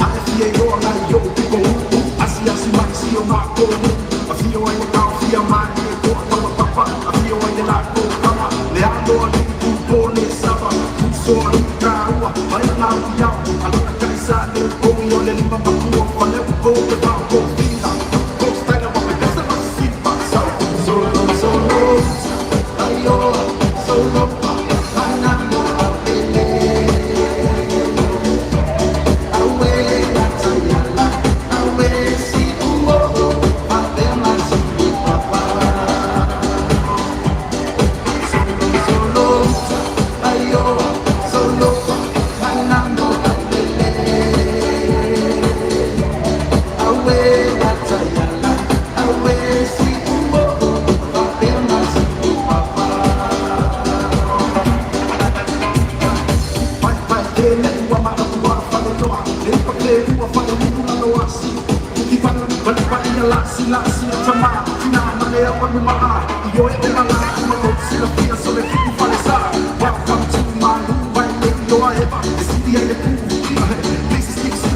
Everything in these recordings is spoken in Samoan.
A e fia iloa mai i o'u pitonuu, asiasi mai i si o matou nuu. Afio ai le Taofia a Malietoa Taumatapa, afio ai le latou Tama, le Alo o Alii, Tupo le Sava, Usoalii taua, mai lau iao, alalatai Saleupoi o le lima matua, Faleu te vao tofina, Costa wa pepesa masipa, solo solo, ayo, solo, manamo apele.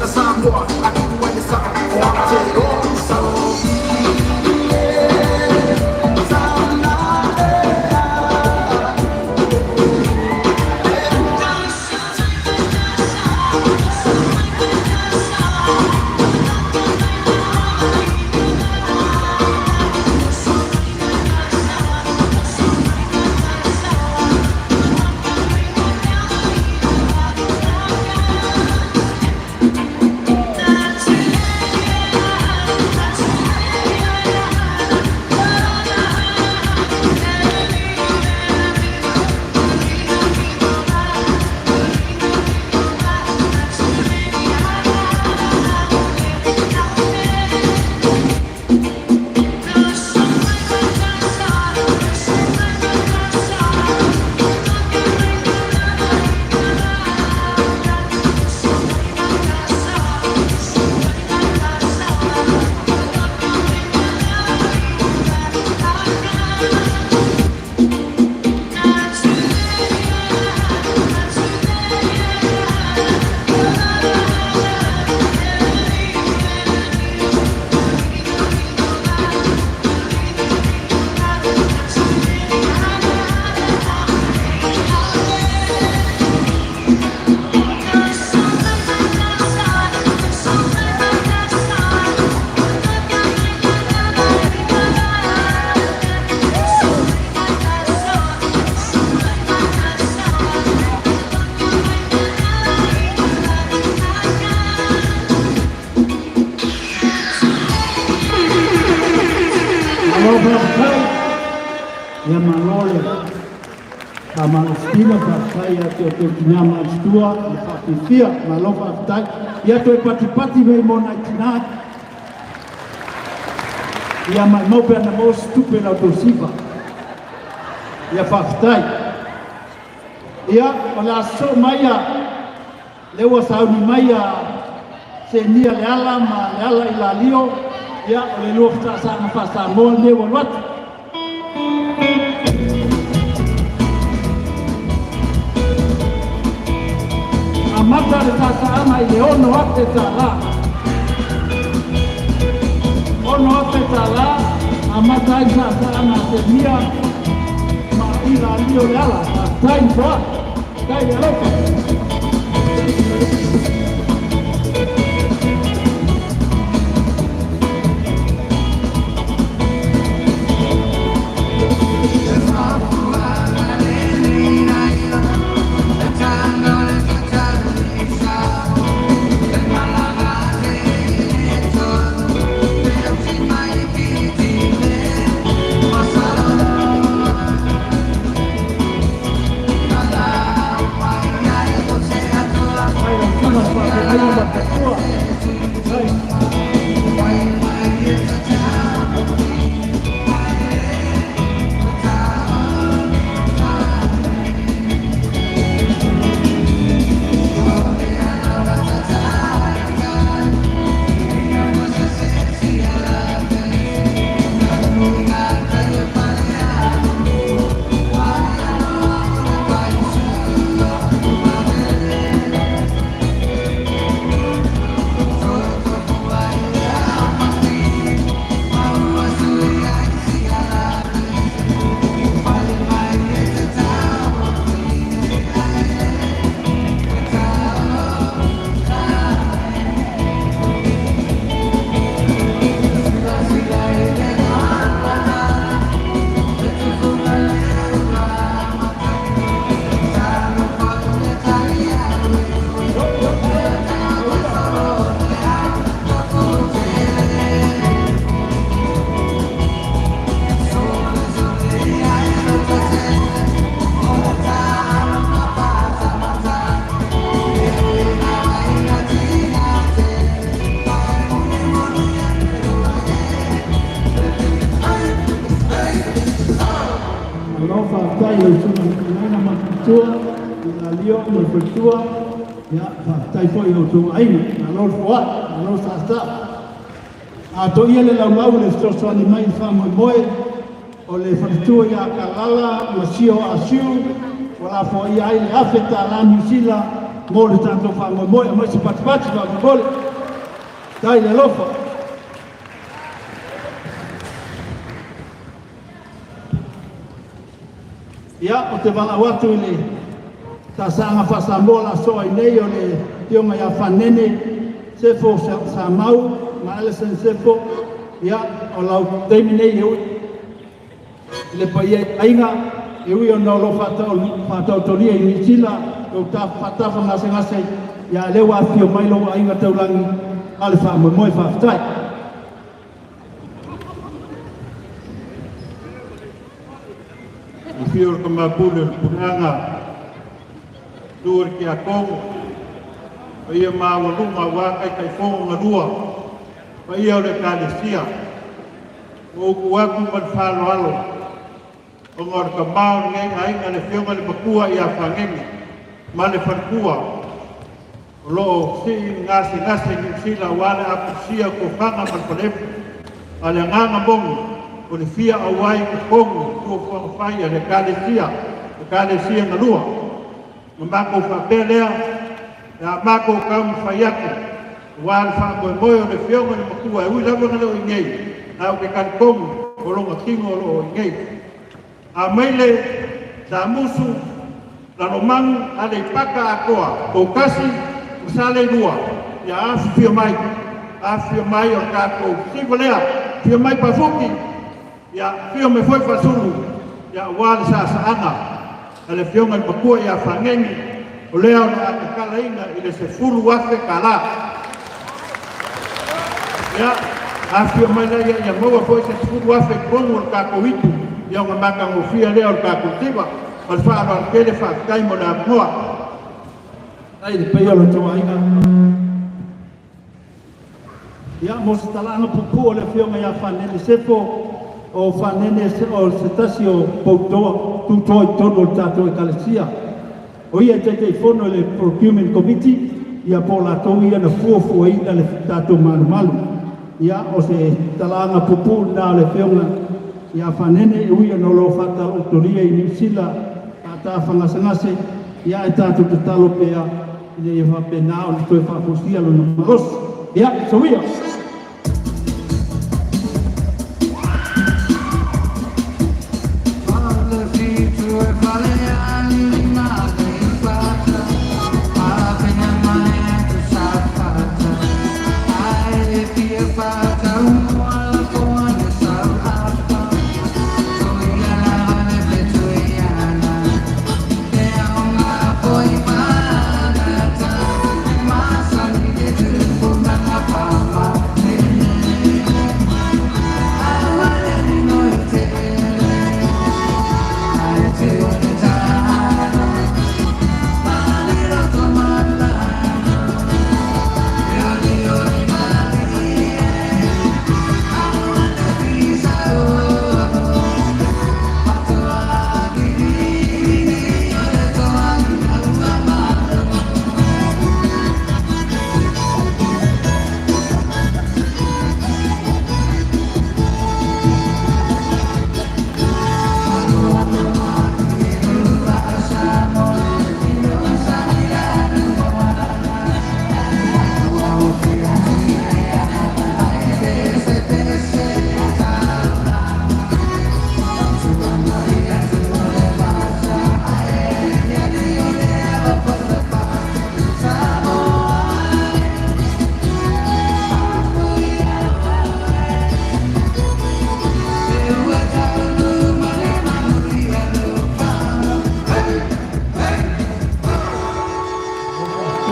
Samoa, I do what Malo faafetai, ia malo le faamalositino, faafetai ia te outou tinā matutua le faafiafia, malo faafetai. Ia toe patipati mea mo nai tinā. Ia maumau pe ana maua se tupe i la outou siva. Ia faafetai. Ia, o le a sosoo mai a lea ua sauni mai a Senia Leala ma Leala Ilalio, ia o le lua fesaasaaga faa-Samoa lenei ua alu atu. Amata le saasaaga i le $6,000. $6,000 amata ai le saasaaga a Senia ma Ilalio Leala. Faafetai Nicola. Faafetai le alofa. susuga i le faafeagaiga ma le faletua. Faafetai. Malo faafetai i lau Susuga i le Fetalaiga ma le Faletua, i la Lio ma le Faletua, ia faafetai foi i lo outou aiga, malo le foai, malo le saasaa. Atoia le laulau i le fesoasoani mai i le faamoemoe o le faletua ia Kalala ma Sio Asiu, ua lafoaia ai le $1,000 Niu Sila mo le tatou faamoemoe. Aumai se patipati faamolemole. Faafetai le alofa. Ia, ou te valaau atu i le taasaga faa-Samoa o le a soa ai nei o le Afioga ia Fanene Sefo Samau ma Alison Sefo. Ia, o lau taimi nei e ui i le paia i aiga, e ui ona o lo o faataotolia i Niu Sila lou faatafa gasegase, ia a o lea ua afifio mai lou aiga taulagi a le faamoemoe. Faafetai. Afio le Tama Pule o le Puleaga, Susu o le Tiakono, paia maualuga aua Taitaifono na lua, paia o le Ekalesia. Ua ou tu atu ma le faaaloalo ona o le tama o lenei aiga, le Afioga i le Matua ia Fanene ma le faletua o lo o sii le gasegase i Niu Sila aua le apulusia o tofaga ma le faleefu. A o le agaga moni, o le fia auai i totonu o fuafuaga fai a le Ekalesia, Ekalesia na lua. Ona matou faapea lea, le a matou taumafai atu aua le faamoemoe o le Afioga i le Matua, e ui lava ina le o i inei, ae ou te talitonu o lona tino o lo o i inei. A mai le Samusu, Lalomanu, Aleipata Atoa, Poutasi ma Saleilua, ia afifio mai, afifio mai o le tatou siva lea, afio mai Pafuki, ia afio mai foi Fasulu, ia aua le saasaaga a le Afioga i le Matua ia Fagegi, o lea o le a tatalaina i le $10,000. Ia, afifio mai laia ia maua foi se $10,000 i totonu o le tatou itu, ia ona matagofie lea o le tatou siva. Ma le faaaloalo tele, faafetai mo le avanoa. Faafetai i le paia o lo outou aiga. Ia, mo se talaaga puupuu a le Afioga ia Fanene Sefo, o Fanene o se tasi o poutoa tutoa i totonu o le tatou Ekalesia. O ia e Taitaifono i le Procurement Committee, ia po o latou ia na fuafuaina le tatou malumalu. Ia, o se talaaga puupuu lena o le Afioga ia Fanene, e ui ona o lo o faataotolia i Niu Sila faatafagasegase, ia ae tatou tatalo pea ina ia faapena ona toe faafoisia lona malosi. Ia, soia!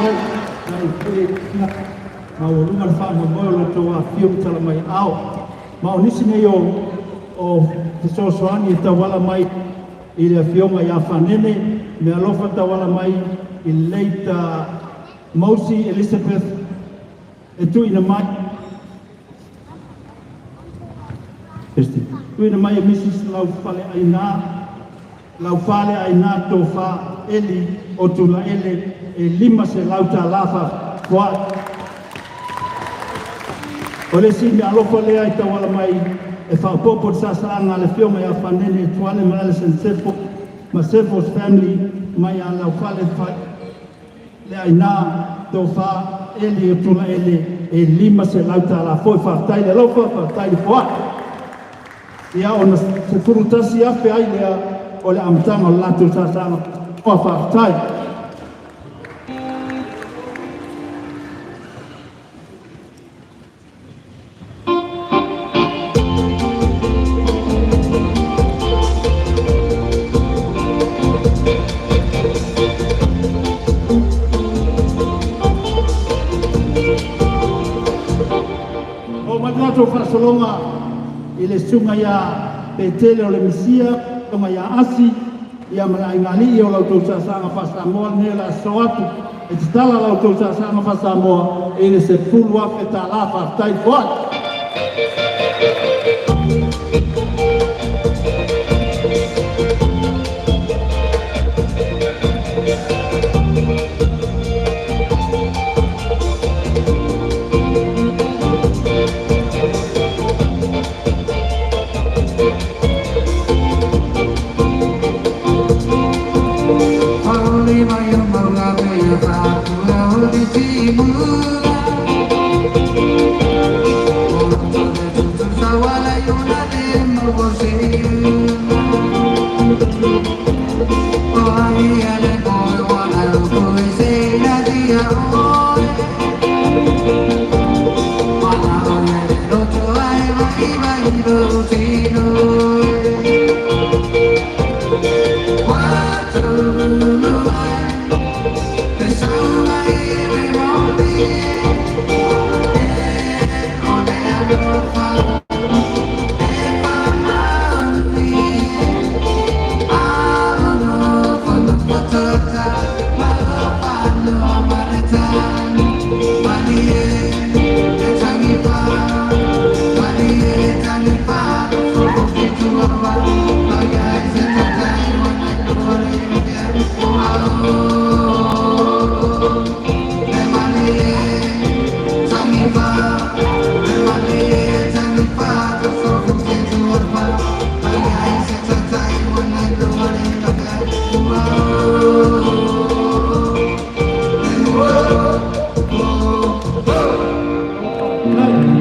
Mai, na i na maualuga le faamoemoe o lo outou afifio ma tala mai aao. Ma o nisi nei o fesoasoani e tauala mai i le afioga ia Fanene, meaalofa tauala mai i le late Mosi Elizabeth e tuuina mai tuuina mai e Mrs. Laufale Aina Tofa Eli o Tulaele e $500 faafoai. O le isi meaalofa lea e tauala mai e faaopoopo i le saasaaga a le afioga ia Fanene Tuale ma Alison Sefo ma Sefo's family mai a Laufale le Aina Tofa Eli o Tulaele e $500 foi. Faafetai le alofa, faafetai le foai. Ia ona 11,000 ai lea o le amataga o le latou saasaaga. Faafetai. O mai le latou faasologa i le susuga ia Petele o le Misia, susuga ia Asi, ia ma le aigalii o la outou saasaaga faa-Samoa lenei o le a sosoo atu e tatala la outou saasaaga faa-Samoa i le $10,000. Faafetai foai.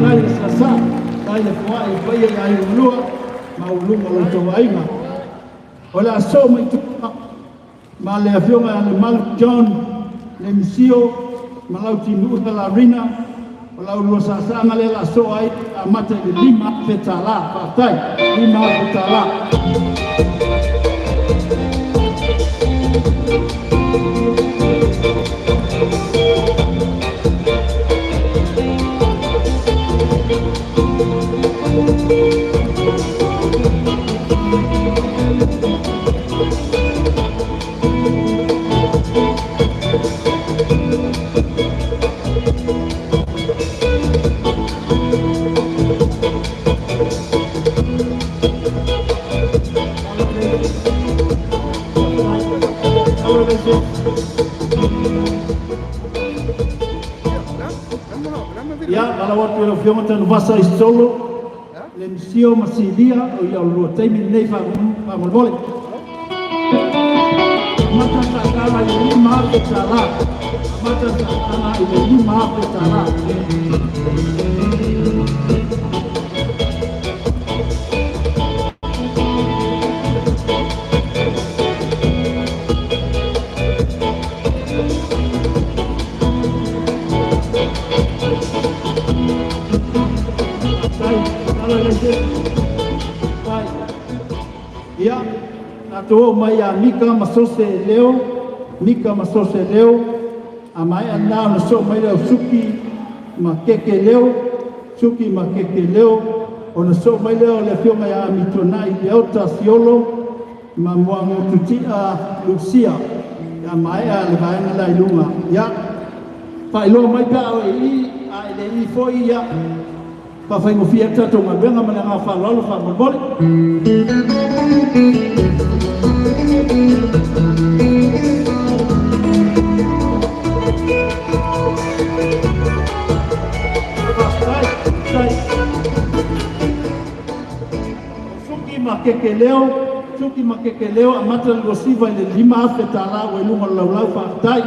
Tai le sasa, tai le foai i paia i ai ulua, ma uluma o lo outou aiga. O le a sosoo mai tua ma le afioga ia Lemalu John le Misio ma lau timuuta Larina, o lau lua saasaaga lea o le a sosoo ai amata i le $5,000. Faafetai, $5,000. Ia, valaau atu i lau Afioga Tanuvasa i Solo, le Misio ma Silia, o ia o le lua taimi lenei faamolemole. Amata saasaaga i le $5,000. Amata saasaaga i le $5,000. Tai, tala le se. Tai. Ia, tatou oo mai ia Mika ma Sose Leo, Mika ma Sose Leo. A maea lena ona soo mai lea o Suki ma Keke Leo, Suki ma Keke Leo, ona soo mai lea o le afioga ia Amituanai Leota Fiolo ma Muagututia Lusia. Ia maea le vaega la i luga. Ia, faailoa mai pe a o e i, a e le i foi, ia, faafaigofie ai le tatou galuega ma le agaga faaaloalo faamolemole. Faafetai, faafetai. Suki ma Keke Leo, Suki ma Keke Leo, amata le 29 i le $5,000 ua i luga o le laulau, faafetai.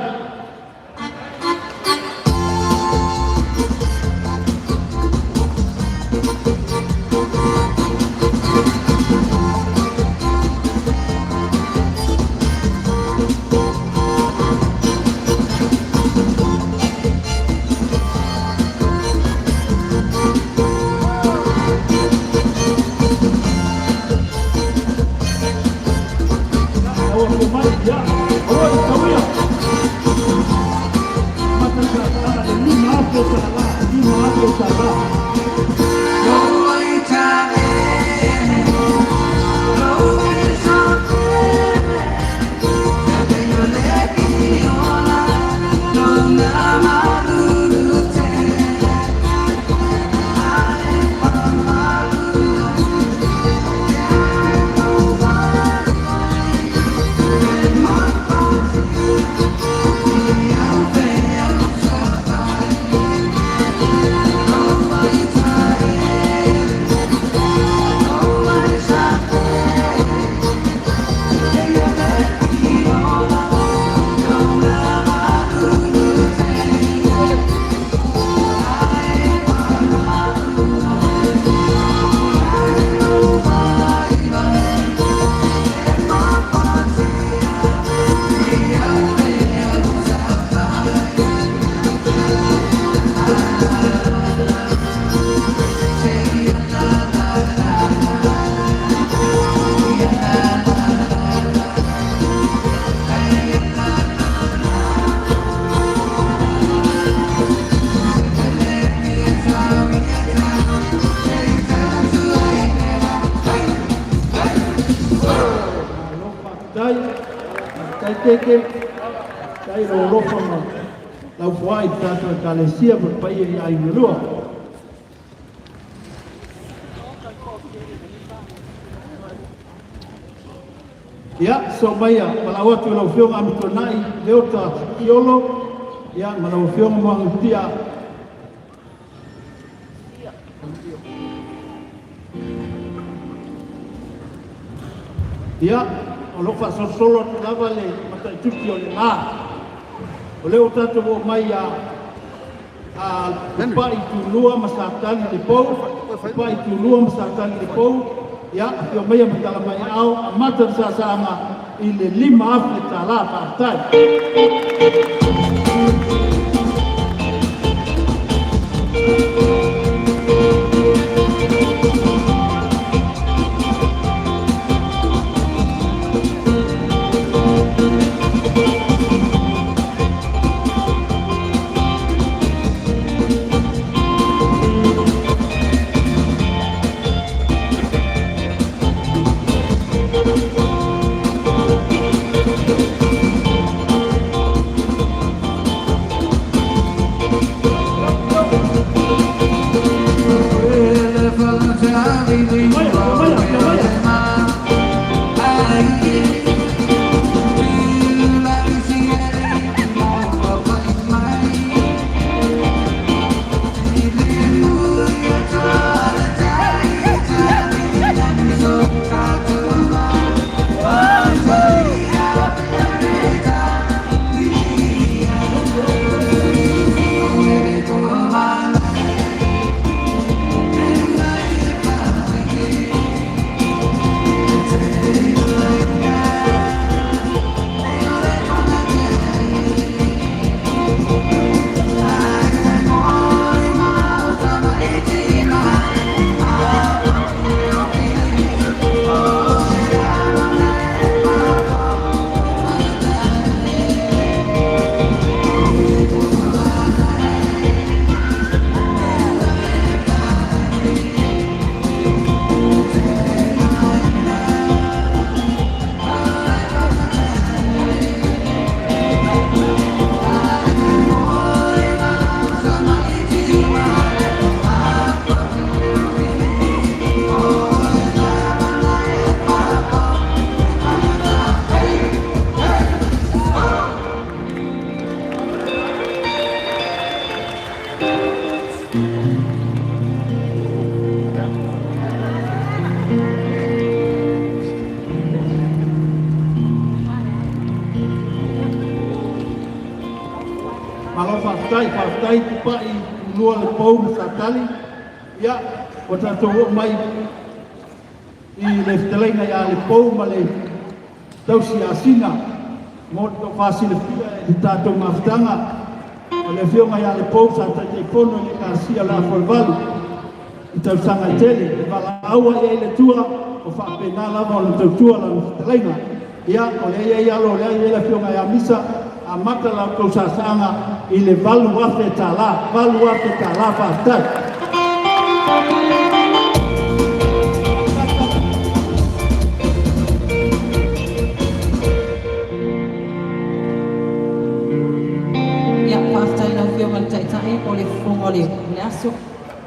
Lau afio mai, ia, oi, tauia. Amata le saasaga le $5,000, $5,000. Malo faafetai, faafetai Keke, faafetai i lou alofa ma lau foai i le tatou Ekalesia ma le paia i aiga lua. Ia, so mai a palau atu i lau Afioga Amituanai Leota Fiolo, ia, ma lau Afioga Muagututia. Ia, o lo o faasolosolo atu lava le mataitusi o le la. O lea ua tatou oo mai ia Tupai Tulua ma Satani le Pou, Tupai Tulua ma Satani le Pou, ia, afio maia ma tala mai aao, amata le saasaga i le $5,000, faafetai. Malo faafetai, faafetai Tupai, Tumua Lepou ma Satali. Ia, ua tatou oo mai i le fetalaiga ia Lepou ma le tausi ia Sina mo le tofa silafia i le tatou mafutaga. O le afioga ia Lepou sa Taitaifono i le Ekalesia o le Afolevalu i tausaga e tele, e valaau ai i le Atua, o faapena lava ona tautua lana fetalaiga. Ia, o lea e i ai alo, o lea e i ai le afioga ia Misa, amata la outou saasaaga i le $8,000, $8,000, faafetai. Ia, faafetai i lau Afioga i le Taitai mo le fofoga o le aso,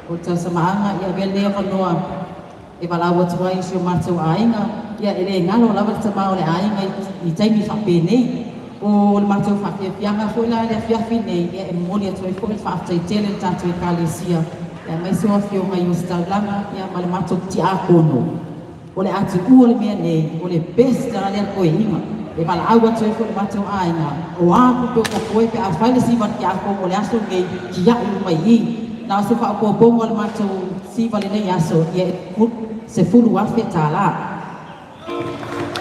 o le tausamaaga. Ia avea lenei avanoa e valaau atu ai i si o matou aiga, ia e le galo lava le tama o le aiga i taimi faapenei. O le matou faafiafiaga foi la i le afiafi nei, ia e momoli atu ai foi le faafetai tele i le tatou Ekalesia, aemaise o Afioga i Ositaulaga ma le matou Tiakono. O le a tuua le mea nei, o le best lava lea toeaina. E valaau atu ai foi i le matou aiga, o a tupe o totoe pe a fai le siva a le tiakono o le aso lenei, tiai uma i i. Na o se faaopoopoga o le matou siva i lenei aso, ia e $10,000.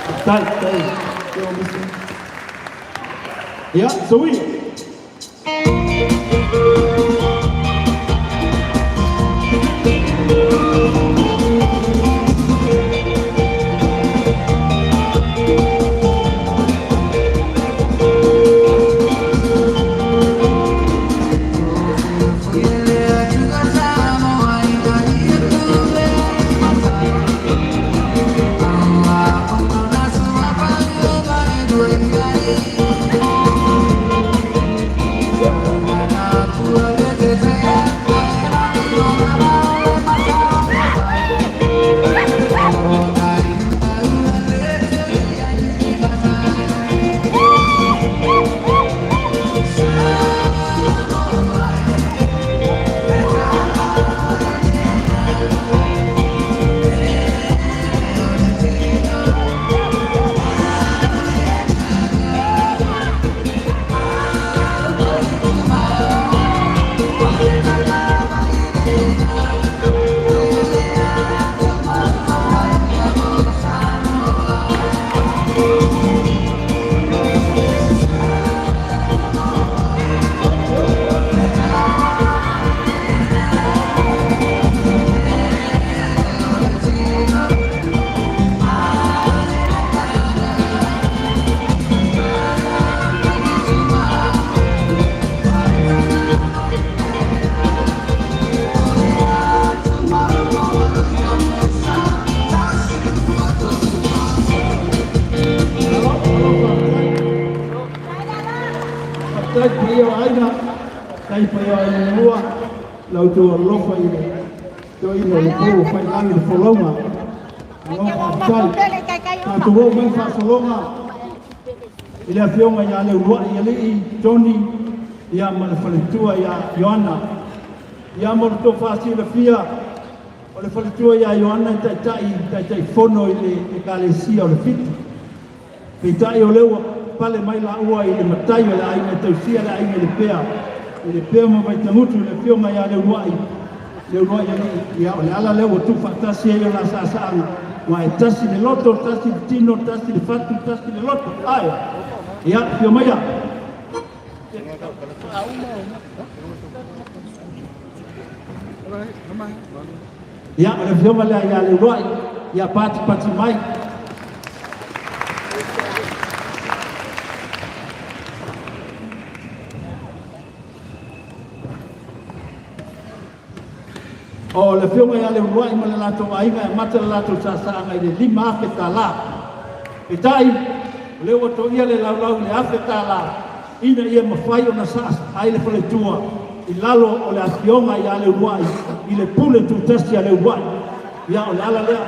Faafetai, faafetai. Ia, Sui. Malo, malo faafetai. Faafetai le paia o aiga, faafetai le paia o aiga e lua, la outou alolofa i le toeaina o Lepou o Faiilagi le folauga. Malo faafetai. Tatou oo mai le faasologa i le afioga ia Leuluai Alii Johnny ia ma le faletua ia Ioana. Ia mo le tou faasilafia, o le faletua ia Ioana e taitai Taitaifono i le Ekalesia o le Fitu. Peitai o lea ua pale mai laua i le matai o le aiga e tausia le aiga i Lepea, i Lepea ma Vaitagutu i le afioga ia Leuluai, Leuluai Alii. Ia o le ala lea ua tuufaatasi ai o la saasaaga, aua e tasi le loto, tasi le tino, tasi le fatu, tasi le loto. Ae, ia, afio maia. Ia, o le afioga lea ia Leuluai, ia patipati mai. O le afioga ia Leuluai ma le latou aiga e amata le latou saasaaga i le $5,000. Peitai, o lea ua toia le laulau i le $1,000 ina ia mafai ona saas ai le faletua i lalo o le afioga ia Leuluai i le pule tutasi a Leuluai. Ia, o le ala lea,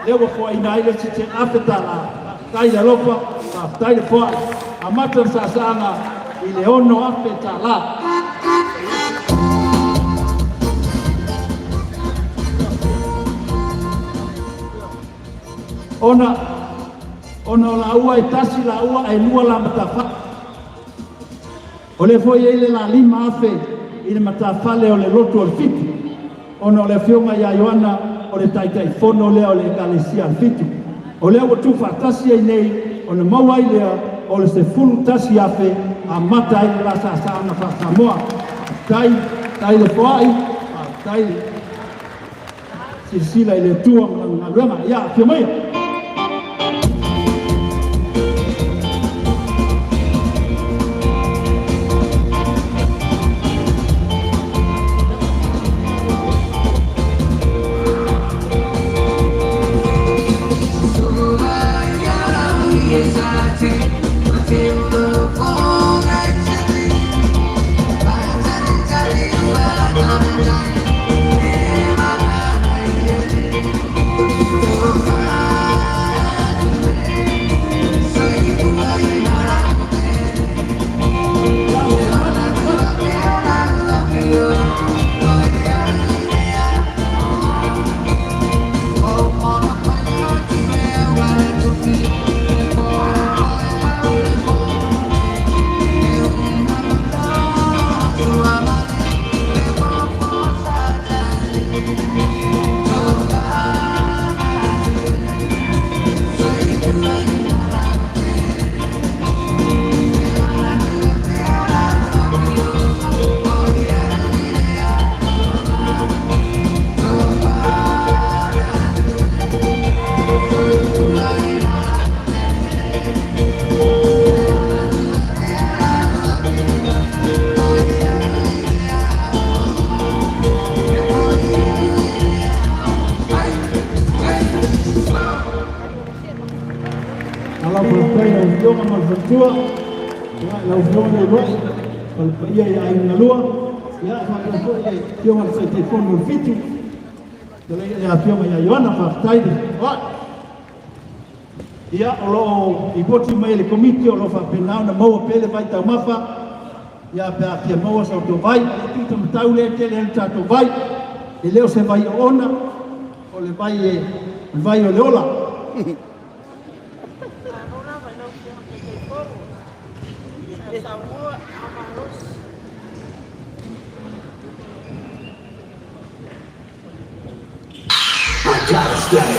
lea ua foaina ai le isi $1,000. Faafetai le alofa, faafetai le foai. Amata le saasaaga i le $6,000. Ona, ona o laua e tasi laua ae lua la matafale. O lea foi e i ai le la 5,000 i le matafale o le lotu o le Fitu, ona o le afioga ia Ioana o le Taitaifono lea o le Ekalesia a le Fitu. O lea ua tuufaatasi ai nei ona maua ai lea o le 11,000 amata ai le la saasaaga faa-Samoa. Faafetai, faafetai le foai, faafetai le silasila i le Atua ma lana galuega. Ia, afio maia. Malo faafetai i lau Afioga ma le faletua, ia, lau Afioga Leuluai ma le paia i aiga na lua, ia, e faapea foi le Afioga i le Taitaifono o le Fitu, le Afioga ia Ioana, faafetai le foai. Ia, o lo o lipoti mai e le Komiti o lo o faapena ona maua pea le vai taumafa, ia, pe a fia maua sa outou vai. O le tuita matau lea e tele ai le tatou vai, e le o se vai oona, o le vai e, o le vai o le ola. Malo lava i lau Afioga i le Taitaifono. Sa saunoa a malosi. I gotta stay.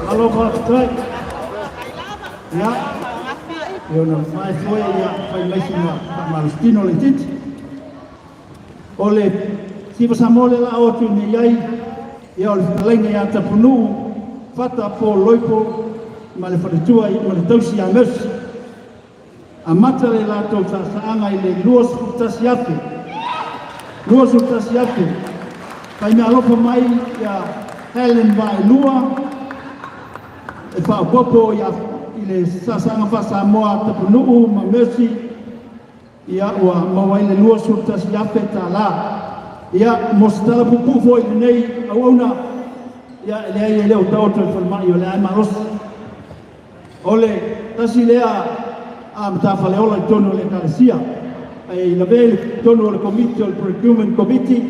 Malo faafetai. Ia, e ona mae foe ia fai mai sina faamalositino laitiiti. O le Siva Samoa le la o atu nei ai, ia o le fetalaiga ia Tapunuu, Fata po Loipo ma le faletua ma le tausi ia Mercy. Amata le latou saasaaga i le 21,000. 21,000. Fai mea alofa mai ia Helen Vaelua, e faaopoopo ia i le saasaaga faa-Samoa a Tapunuu ma Mercy, ia ua maua ai le $21,000 tālā. Ia, mo se tala puupuu foi i lenei auauna, ia e leai e le o taoto i falemai o le ae malosi. O le tasi lea a matafaleola i totonu o le Ekalesia. Ai lavea i totonu o le komiti o le Procurement Committee,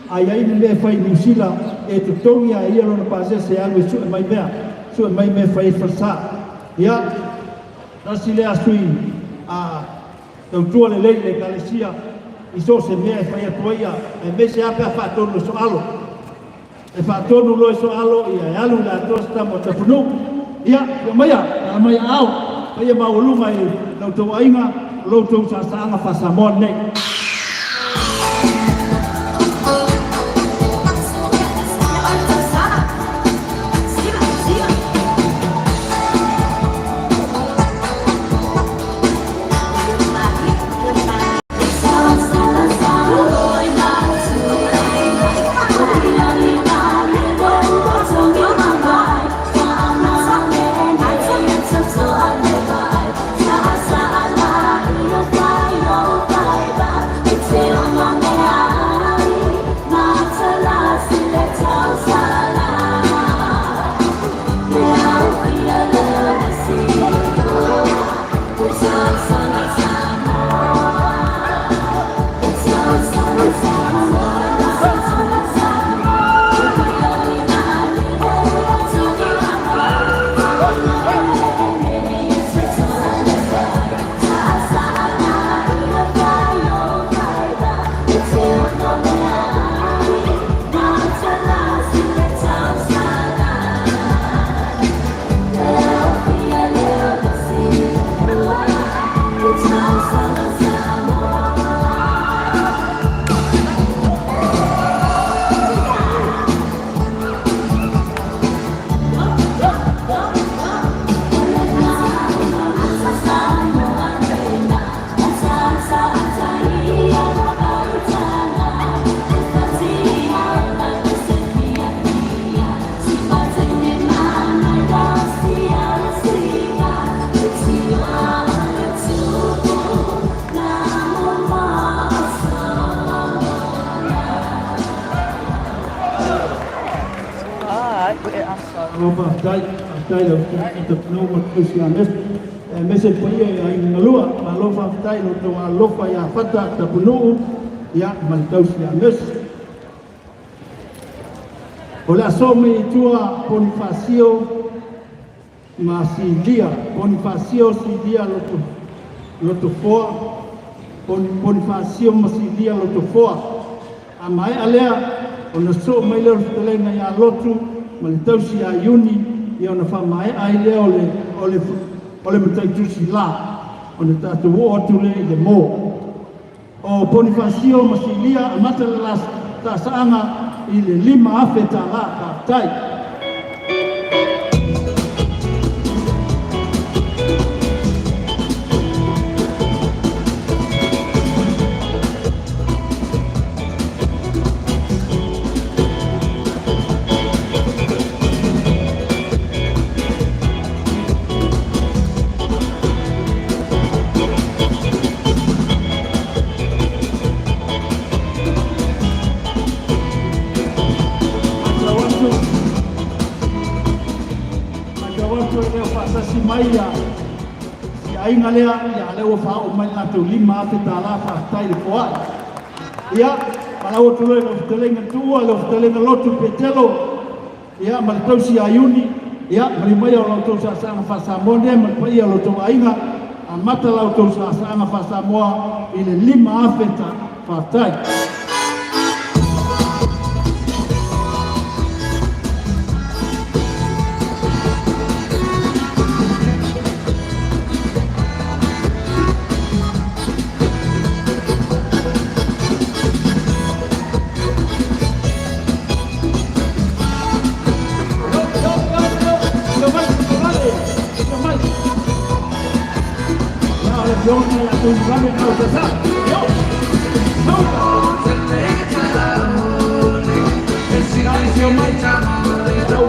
a i ai ni mea e fai i Niu Sila, e totogi a ia lona pasese e alu e sue mai mea, sue mai mea e fai ai falesa. Ia, tasi lea sui a tautua lelei i le Ekalesia i so o se mea e fai atu ai, aemaise lava pe a faatonu e soalo. E faatonu loa e soalo, ia e alu i le atoa se tama o Tapunuu. Ia, ia maia, tala mai aao, paia maualuga i la outou aiga, o lo outou saasaaga faa-Samoa lenei. Malo faafetai, faafetai lau Afioga i Tapunuu ma le tausi ia Mercy. Aemaise le paia i aiga galua, malo faafetai i lo outou alolofa ia Fata Tapunuu ia ma le tausi ia Mercy. O le aso mai i tua Ponifasio ma Silia, Ponifasio Silia Loto Lotofoa, Ponifasio ma Silia Lotofoa. A maea lea, ona soo mai lea o le fetalaiga ia Lotu ma le tausi ia Iuni, ia ona faamaea ai lea o le, o le, o le mataitusi la, ona tatou oo atu lea i le mo. O Ponifasio ma Silia, amata le la taasaaga i le $5,000 tālā. Faafetai. mai ia si aiga lea, ia lea ua faaoo mai le latou $5,000, faafetai le foai. Ia, malau atu loa i lau fetalaiga Tuua, lau fetalaiga Lotu Petelo, ia ma le tausi ia Iuni, ia maliu maia o la outou saasaaga faa-Samoa lea ma le paia o lo outou aiga, amata la outou saasaaga faa-Samoa i le 5,000 ta faafetai. Yo, yo, yo, yo, yo mai, yo mai, yo mai. Ia, o le afioga ia Tuimavave Gausasa. Yo, yo. Afio mai. Lau.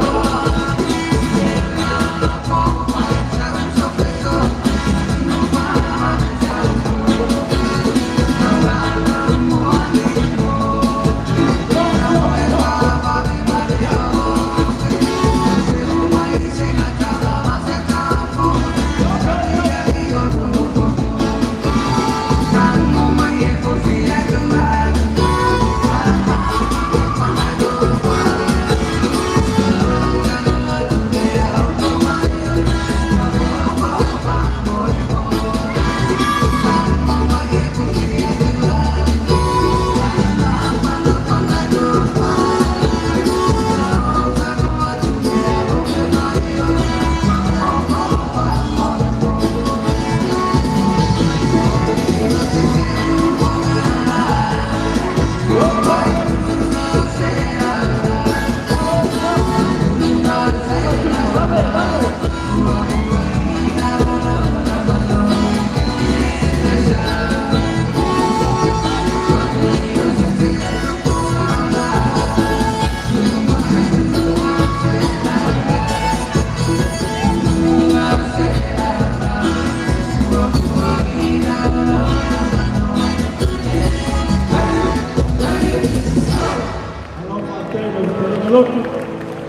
Alo, faafetai i lau fetalaiga Lotu.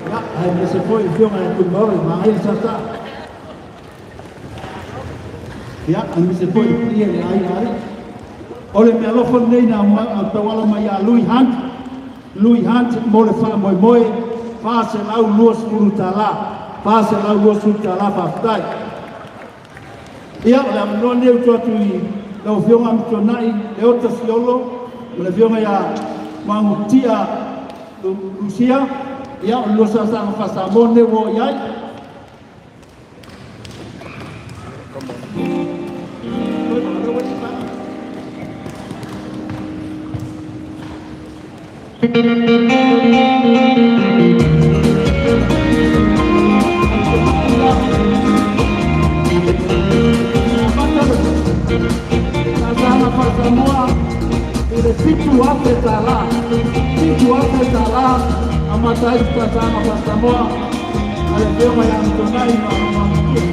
Ia, aemaise foi le afioga ia Tuimavave, manaia le saasaa. Ia, aemaise foi le paia i le aiga alii. O le meaalofa lenei na tauala mai ia Louis Hunt, Louis Hunt mo le faamoemoe $420, $420, faafetai. Ia, o le avanoa lenei ua tuu atu i lau Afioga Amituanai Leota Siolo ma le Afioga ia Magutia Lucia. Ia, o le lua saosaga faa-Samoa lenei ua oo i ai. Amata le saosaga faa-Samoa i le $7,000. $7,000 amata ai le saosaga faa-Samoa a le Afioga ia Amituanai ma Magutia.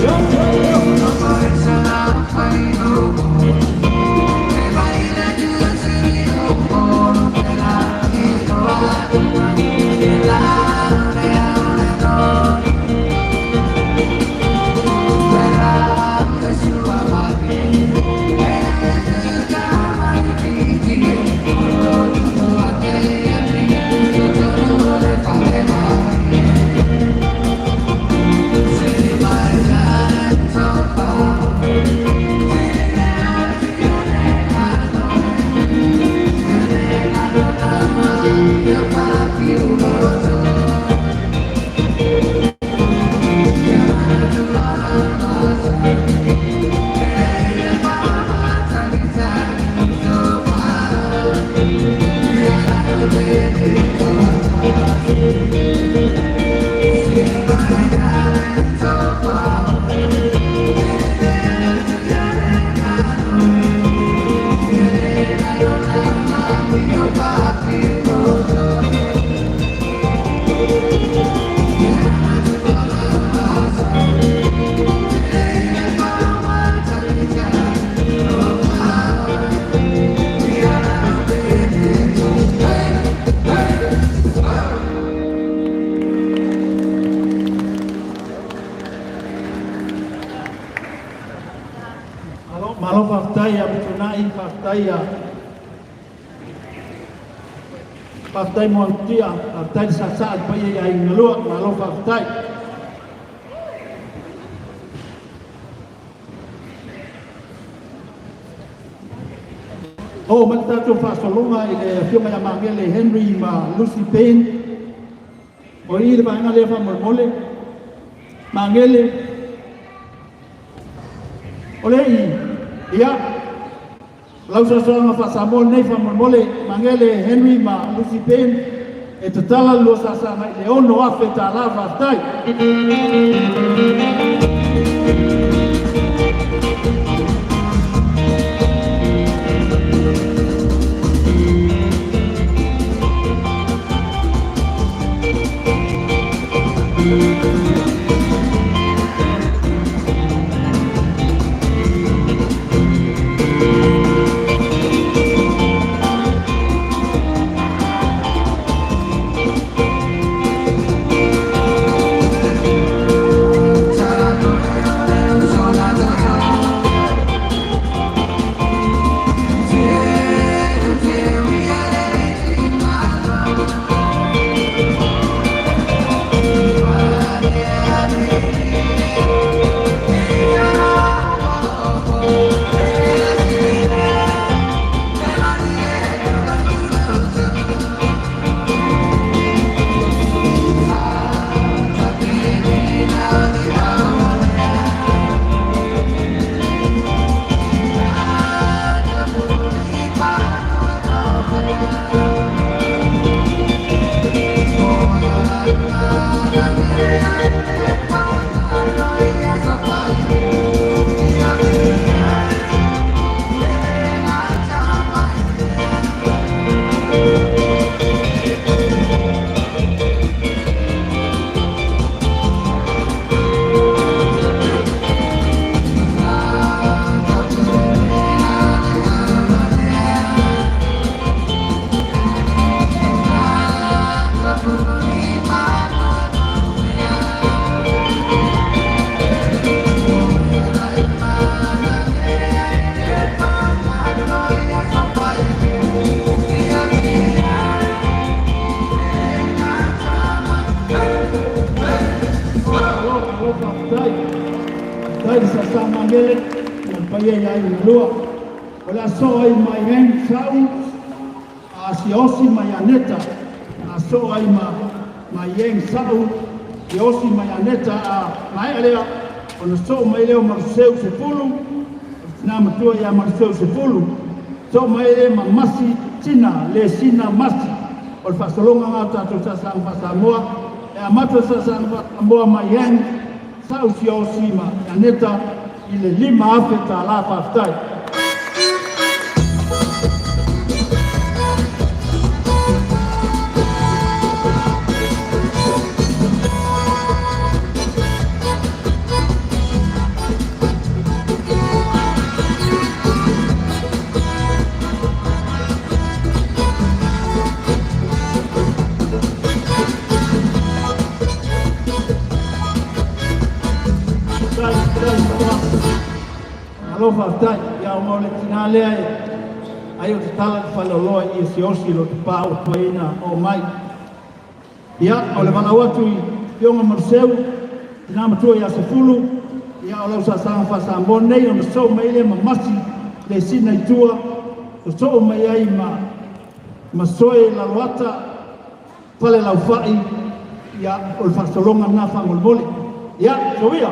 Yo, yo, yo. Malo faafetai ia Mituna'i, faafetai ia faafetai Moanutia, faafetai le saasaa i le paia i aiga na lua, malo faafetai. Oo mai le tatou faasologa i le afioga ia Magele Henry ma Lucy Payne. O i le vaega lea faamolemole. Magele, o le i, ia, lau soasoaga faa-Samoa nei faamolemole, Magele Henry ma Lucy Payne, e tatala le lua saasaga i le $6,000 faafetai. Malo, malo faafetai. Faafetai le saasaa Magele ma le paia i aiga na lua. O le a soo ai mai Heng Sa'u a Siaosi mai Aneta. A soo ai ma Mai Eng Sa'u, Siaosi mai Aneta a maea lea ona soo mai lea o Maluseu Sefulu, o le tina matua ia Maluseu Sefulu. Soo mai le ma Masi Tina, le Sina Masi. O le faasologa lena o tatou saasaga faa-Samoa. E amata le saasaga faa-Samoa mai Eng Sa'u Siaosi ma Aneta i le $5,000 faafetai. Faafetai, faafetai. Malo faafetai. Ia ona o le tina lea e ai o tatala le faleoloa i Siaosi i lo te pa ua tuai ona oo mai. Ia, o le valaau atu i Afioga Maluseu, tina matua ia Sefulu, ia o lau saasaga faa-Samoa nei ona soo mai lea ma Masi le sina i tua, sosoo mai ai ma Soe Laloata, Fale Laufai, ia o le faasologa lena faamolemole. Ia, soia.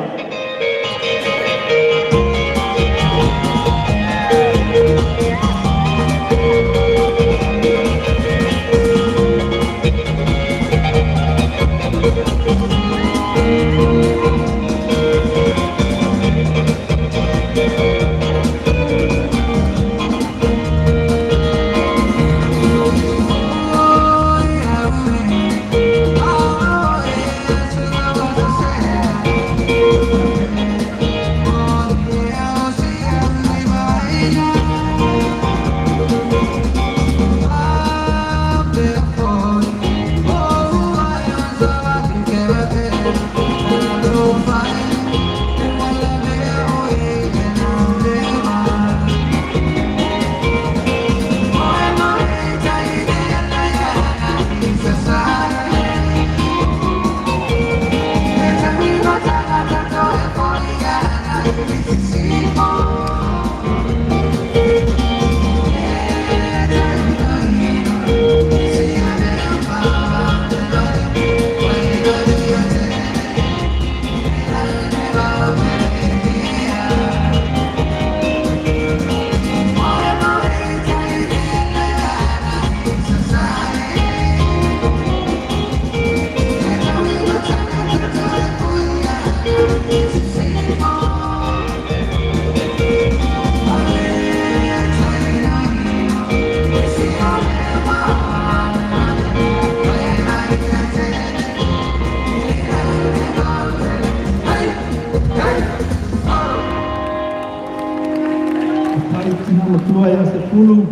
matua ia Sepulu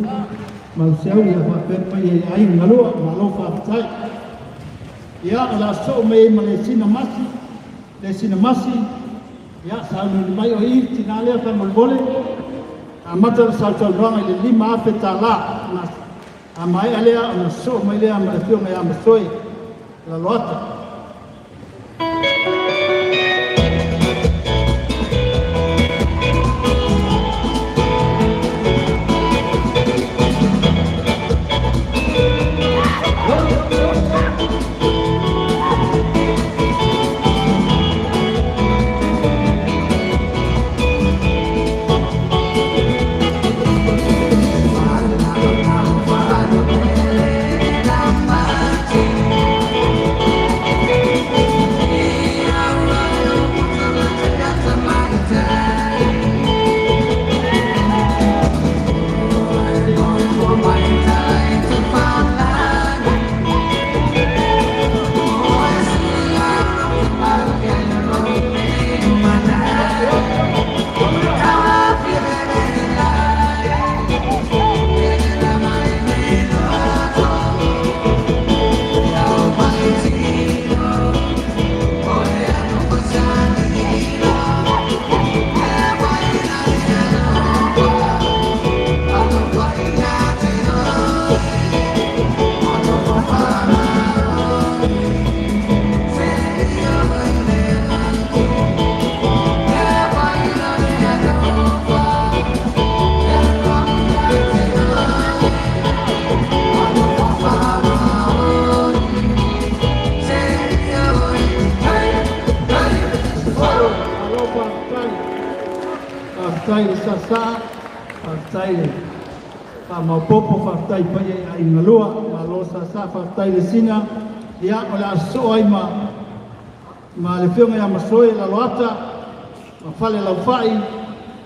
ma Luseau ia faapea le paia i aiga galua, malo faafetai. Ia, o le a sosoo mai ai ma Lesina Masi, Lesina Masi, ia sauniuni mai o i le tina lea faamolemole. Amata le sausaunoaga i le $5,000. A maea lea ona sosoo mai lea ma le afioga ia Masoe Laloata. Malo faafetai. Faafetai i le saasaa, faafetai i le faamaopoopo, faafetai i paia i aiga galua, malo saasaa, faafetai i le sina. Ia, o le a sosoo ai ma ma le afioga ia Masoe Laloata ma Falelaufai,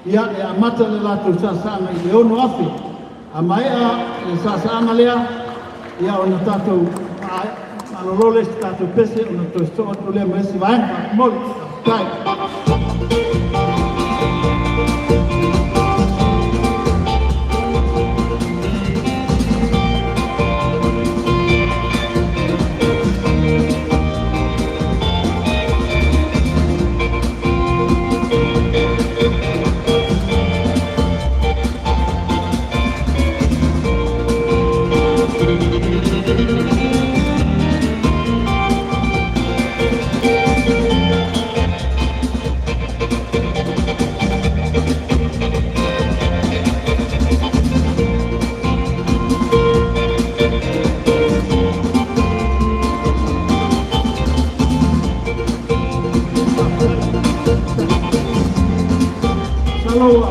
ia, e amata le latou saasaaga i le 6,000. A maea le saasaaga lea, ia ona tatou malolo lea i se tatou pese ona toe sosoo atu lea ma le isi vaega. Faafetai. Faafetai. Masalo ua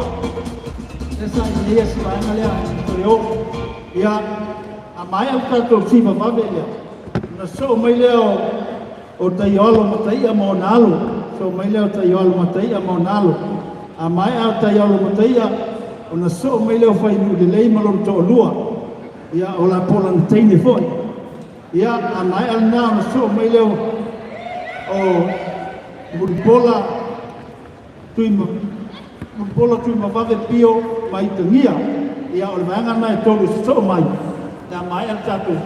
esa i ia si vaega lea e toe o. Ia, a maea le tatou siva vave lea, ona sosoo mai lea o o Taioalo Mataia ma ona alo, sosoo mai lea o Taioalo Mataia ma ona alo. A maea o Taioalo Mataia, ona sosoo mai lea o Fainuu Lelei ma lona toalua, ia o Lapola na teine foi. Ia, a maea lena ona sosoo mai lea o Mulipola Tui Mulipola Tuimavave Pio ma Itagia. Ia, o le vaega lena e tolu e sosoo mai pe a maea le tatou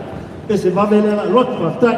pese vave lea o le a alu atu. Faafetai.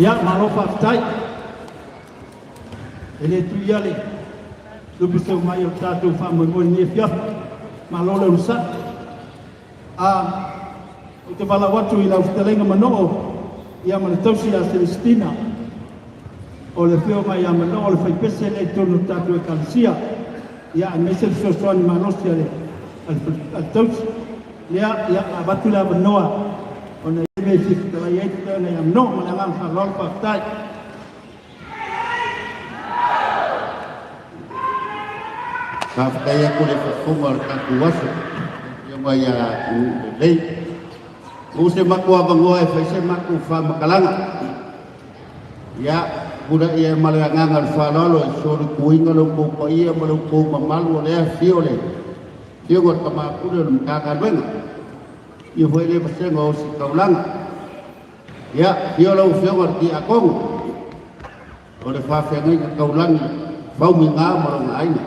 Ia, malo faafetai. E le tuia le lupe mai o le tatou faamoemoe i lenei afiafi. Malo le onosai. A ou te valaau atu i lau fetalaiga Manoo ia ma le tausi ia Celestina o le afioga ia Manoo o le faipese lea i totonu o le tatou ekalesia. Ia, aemaise le fesoasoani malosi a le tausi. Lea, ia, avatu le avanoa ona mea e fia fetalai ai tatau ona e amanoa. Ma le agaga faaaloalo, faafetai. Faafetai atu le fofoga o le tatou aso, afioga ia Lelei. Ua se matou avanoa e fai se matou faamatalaga. Ia, tulai ai ma le agaga o le faaaloalo e solituina lo outou paia ma lo outou mamalu o lea afio le afioga o le Tama Pule o le Matagaluega. Ia foi le vasega o Ositaulaga. Ia, afio lau afioga o le Tiakono o le faafeagaiga taulagi Faumiga ma lona aiga.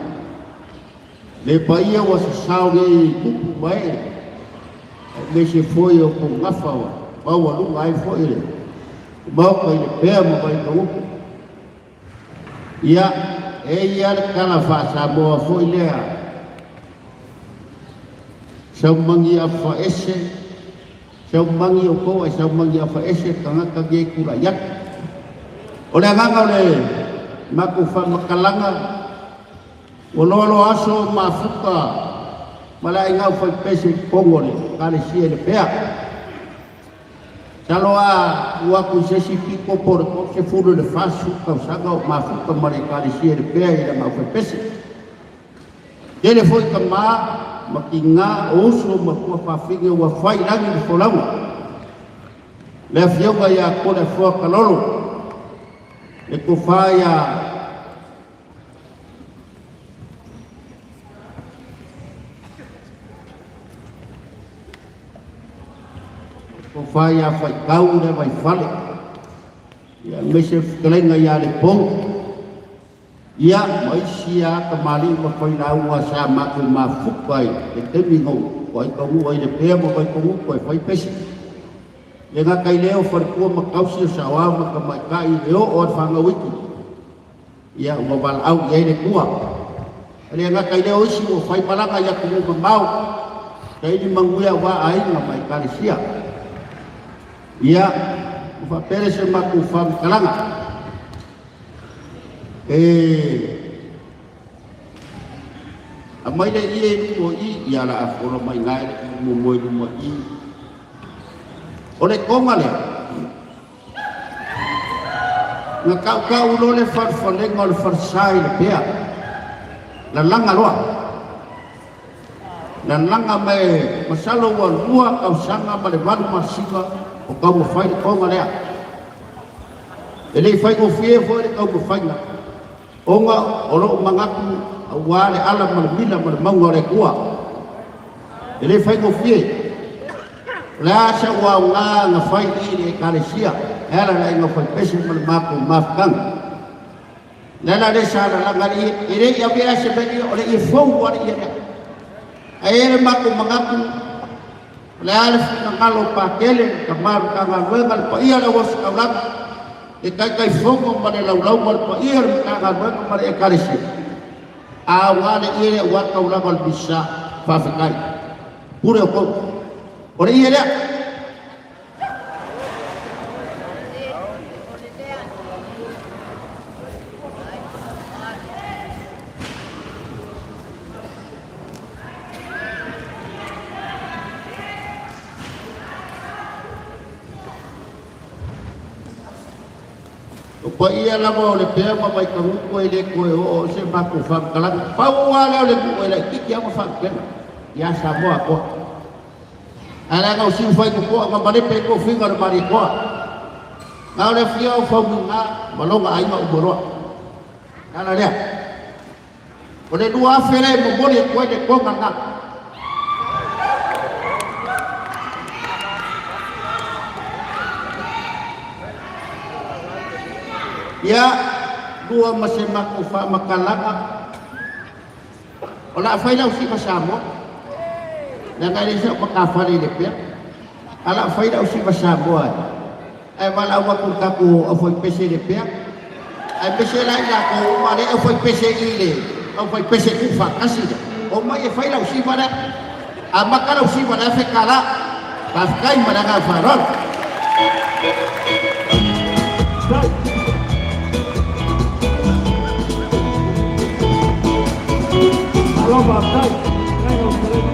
Le paia ua sasao nei i tupu ma ee, aemaise foi o kou gafa ua maualuga ai foi le Maota i le pea ma Vaitaupu. Ia, e i ai le tala faa-Samoa foi lea, saumagi afaese, saumagi o kou ai saumagi afaese tagata nei tulai atu. O le agaga o le matou faamatalaga, ua loaloa aso mafuta ma le aiga aufaipese i totonu o le Ekalesia i le pea. Masalo a tuu atu i se isi pito po o le 30 i le 40 tausaga o mafuta ma le Ekalesia i le pea i lana aufaipese. Tele foi tama ma tina o uso ma tuafafine ua fai i lagi le folauga. Le afioga ia Toleafoa Kalolo, le tofa ia Tofa ia Faitau le Vaifale, ia aemaise le fetalaiga ia Lepou, ia ma isi a tamalii ma failauga sa matou mafuta i le taimi na ou vaai taunuu ai i Lepea ma Vaitogutu e fai pese. E le gata i lea o faletua ma tausi o saoao ma tamaitai i le oo a le fanau iti. Ia ua valaau i ai le Atua. E le gata i lea o isi ua fai malaga i atunuu mamao, saili manuia aua aiga ma ekalesia. Ia, ua faapea lea se matou faamatalaga. E aumai le ie i luma o i, ia la a fola mai ina e le muamua i luma i. O le toga lea, Na tautau loa le falefalega o le falesa i Lepea. Lalaga loa. Lalaga mai masalo ua 2 tausaga ma le 8 masina o taumafai le toga lea. E le i faigofie foi le taumafaiga ona o lou manatu aua le ala ma le mila ma le mauga o le Atua. E le faigofie. O le a sau aoga na fai i le Ekalesia e ala i le aiga faipese ma le matou mafutaga. O le ala lea sa lalaga ai le ie, e le i avea se mea ia, o le ie fou lava le ie lea. Ae i ai le matou manatu, o le a le finagalo o Patele, le tama o le Matagaluega, le paia o le Auositaulaga, le Taitaifono ma le laulauga o le paia o le Matagaluega ma le Ekalesia, a aoga le ie lea aua le taulaga o le Misa, faafetai. Pule outou. O le ie lea. O paia lava o Lepea ma Vaitagutu e le toe oo se matou faamatalaga. Pau lava lea o le nuu e laitiiti lava ma faalupega ia Samoa atoa. Ae leaga o Siufai Totoa ma Malepe i tofiga o le Malietoa. Na o le afio o Faumuina ma lona aiga uma loa. Le ala lea. O le 2000 lea e momoli atu ai le toga lena. Ia, lua ma se matou faamatalaga. O le a fai lau siva Samoa. Leaga e leai sau matafale i Lepea. A o le a fai lau siva Samoa ae valaau atu i le tatou aufaipese i Lepea. Aemaise la i latou uma lea e aufaipese i le aufaipese tuufaatasi lea. Omai e fai lau siva lea. Amata lau siva i le $1,000. Faafetai ma le agaga faaaloalo. Malo faafetai. Faafetai lau fetalaiga.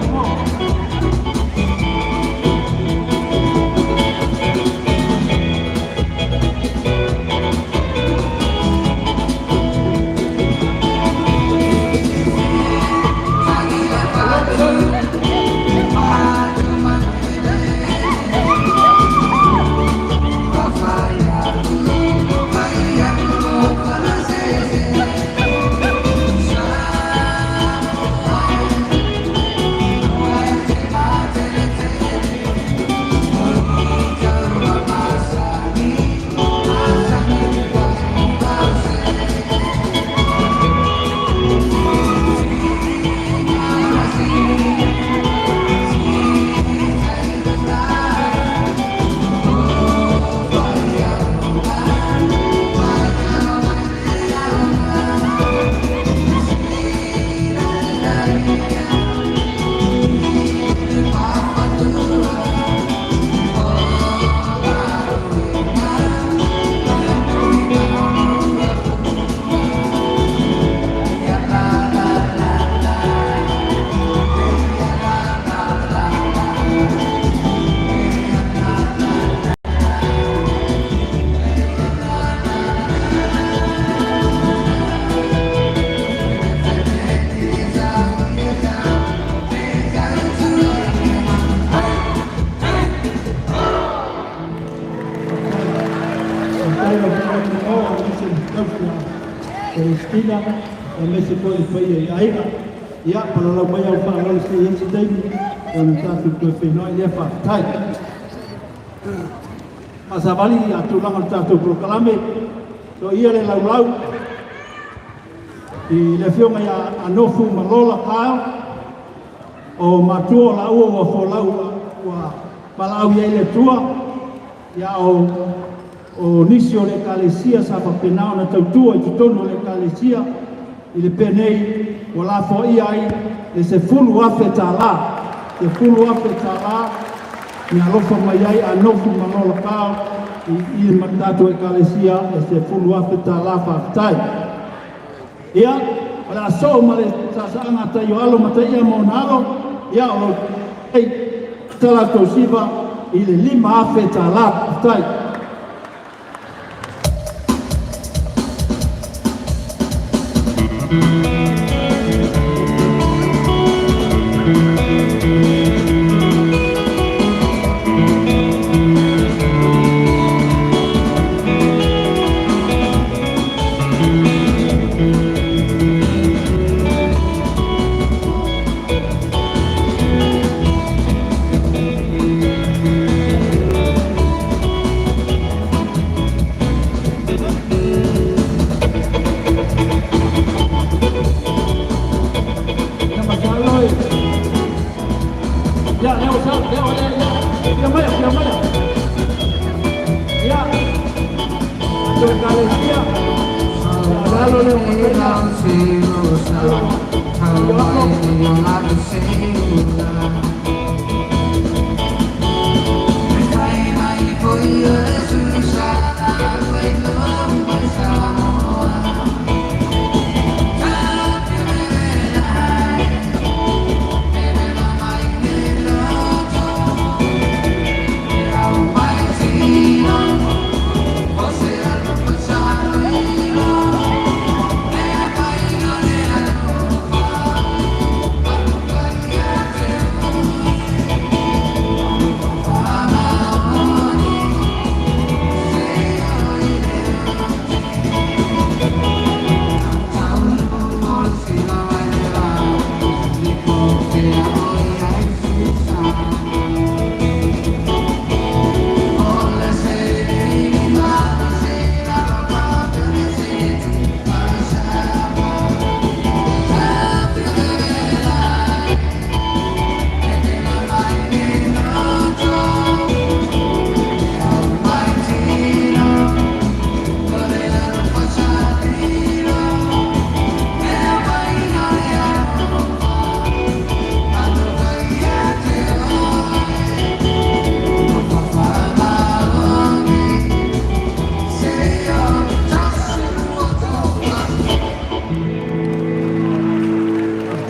tausi a Palestina, aemaise foi le paia i aiga. Ia, palalau mai au faaaloalo se i ai se taimi ona tatou toe feiloai lea. Faafetai. Faasavali a tulaga o le tatou polokalame, so ia le laulau i le afioga ia Anofu Malola Kyle, o matua o laua ua folau ua valaau i ai le Atua, ia o nisi o le ekalesia sa faapena ona tautua i totonu o le ekalesia i le penei ua lafoaia ai le $10,000, $10,000 na alofa mai ai Anofu Malola Kyle i ma tatou ekalesia e $10,000. Faafetai. Ia, o le a soo ma le saasaaga tai o alo ma taia ma ona alo, ia o lo ei tala tou siva i le $5,000. Faafetai. Ia masalo e. Ia, leo sa, leo le, ia. Ia mai, ia mai. Ia. Tatou ekalesia. Lalo leo mataia. Alo.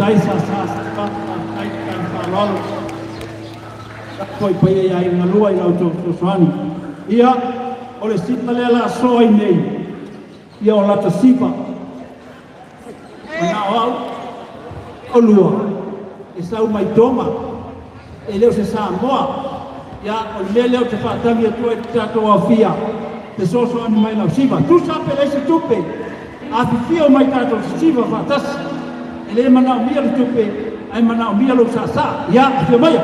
Faafetai sa sa sa faafetai tali faaaloalo. Tatou paia ia i galua i la outou fesoasoani. Ia, o le siva lea la soa ai nei, ia o lata siva. Manao au, o lua, e sau mai Toma, e le o se Samoa. Ia, o le mea lea ou te faatagi atu ai i le tatou aofia, fesoasoani mai lau siva. Tusa pe leai se tupe, afifio mai tatou sisiva faatasi. E le manaomia le tupe, ae manaomia lou saasaa. Ia, afio maia.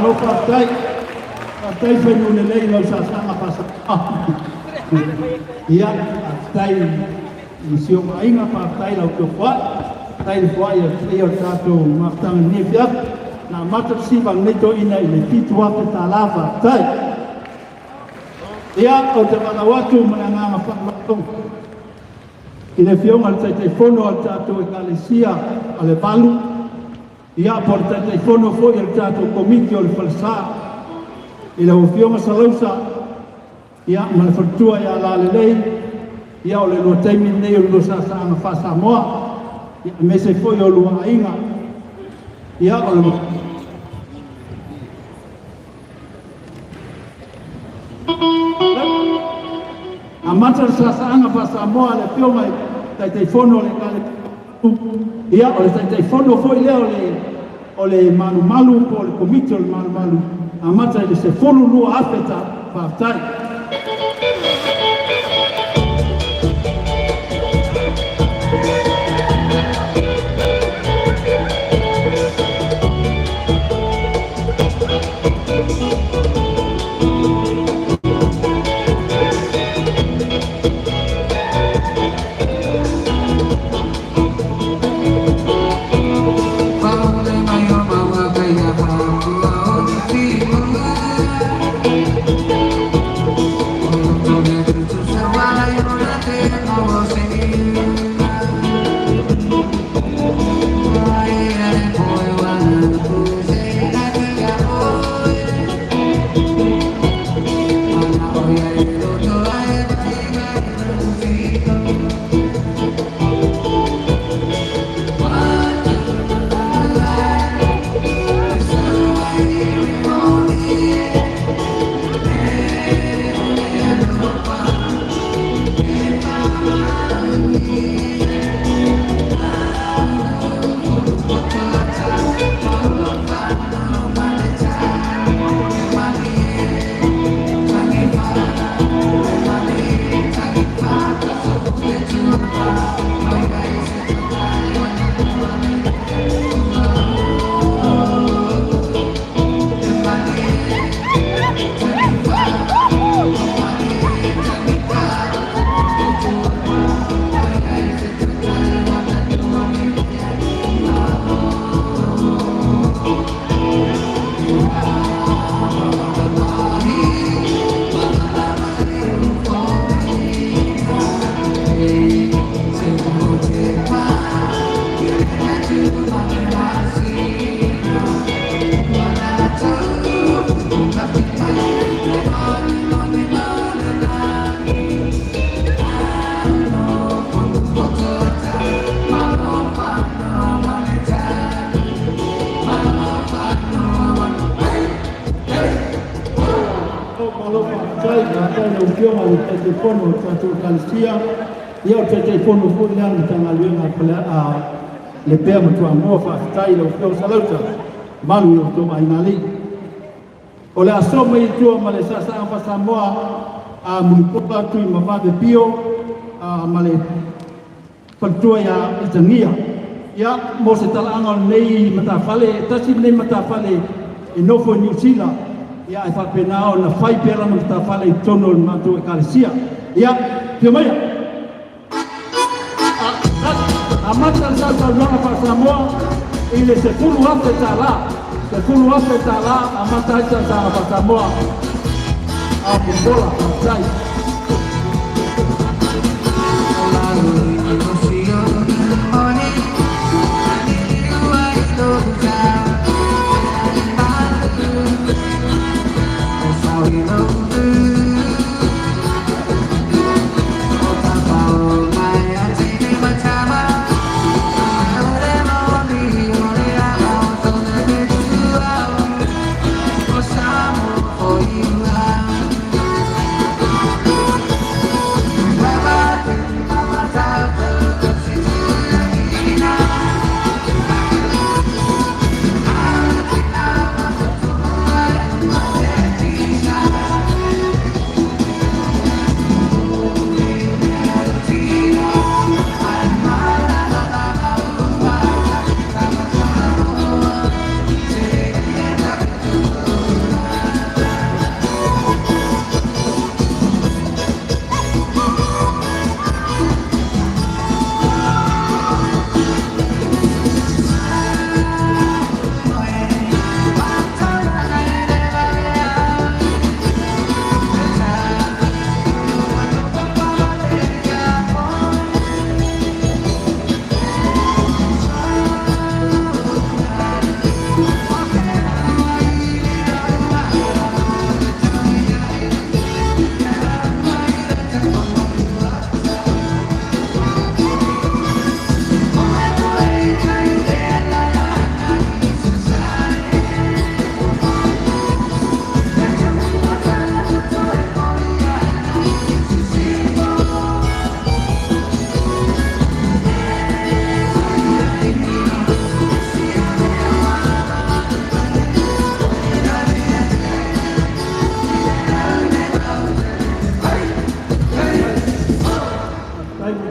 Malo faafetai. Faafetai Fainulelei i lau saasaga faasaoa. Ia, faafetai i si ou aiga, faafetai i la outou foai. Faafetai le foai a le paia o le tatou mafutaga i lenei afiafi. Na amata le siva a lenei toeaina i le $7,000, faafetai. Ia, ou te valaau atu ma le agaga faaaloalo i le Afioga i le Taitaifono a le tatou Ekalesia a le Valu, ia po o le Taitaifono foi o le tatou Komiti o le Falesa, i lau Afioga Salausa, ia ma le faletua ia Lalelei, ia o le lua taimi lenei o le lua saasaaga faa-Samoa, ia aemaise foi o lua aiga, ia o le Amata le saasaaga faa-Samoa a le Afioga i le Taitaifono o le Ekalesia, ia o le Taitaifono foi lea o le o le Malumalu po o le Komiti o le Malumalu, amata i le $12,000 faafetai. Malo faafetai, faafetai i lau Afioga i le Taitaifono o le tatou Ekalesia, ia o le Taitaifono foi lea o le Matagaluega a Lepea ma Toamua, faafetai i lau Afioga Salauta, malu i lo outou aiga alii. O le aso mai i tua ma le saasaaga faa-Samoa a Mulipola Tuimavave Pio ma le faletua ia Itagia. Ia, mo se talaaga o lenei matafale, e tasi lenei matafale e nofo i Niu Sila, ia ae faapena ona fai pea lana matafale i totonu o le matou ekalesia. Ia, afio maia! Amata le sausaunoaga faa-Samoa i le $10,000. $10,000 amata ai le sausaga faa-Samoa a Mulipola. Faafetai.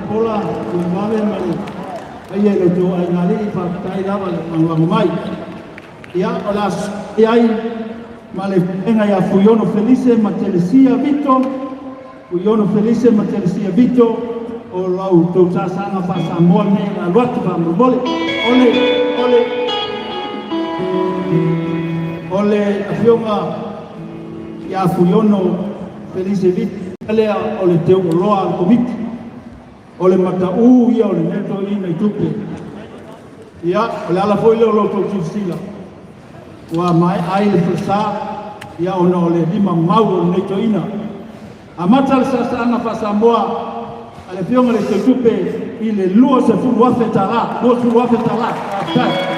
Pola, Tuimave ma le paia i lo outou aigalii, faafetai lava le lagolago mai. Ia, o le a i ai ma le fetalaiga ia Fuiono Felise ma Telesia Vito, Fuiono Felise ma Telesia Vito, o la outou saasaga faa-Samoa lenei o le a alu atu faamolemole. O le, o le, o le afioga ia Fuiono Felise Vito lea o le teuoloa a le Komiti. O le mataū ia o lenei toeaina i tupe. Ia, o le ala foi lea o lo outou silasila, ua maea ai le falesa, ia ona o le lima mau o lenei toeaina. Amata le saasaaga faa-Samoa a le Afioga i le Teutupe i le $20,000, $20,000. Faafetai.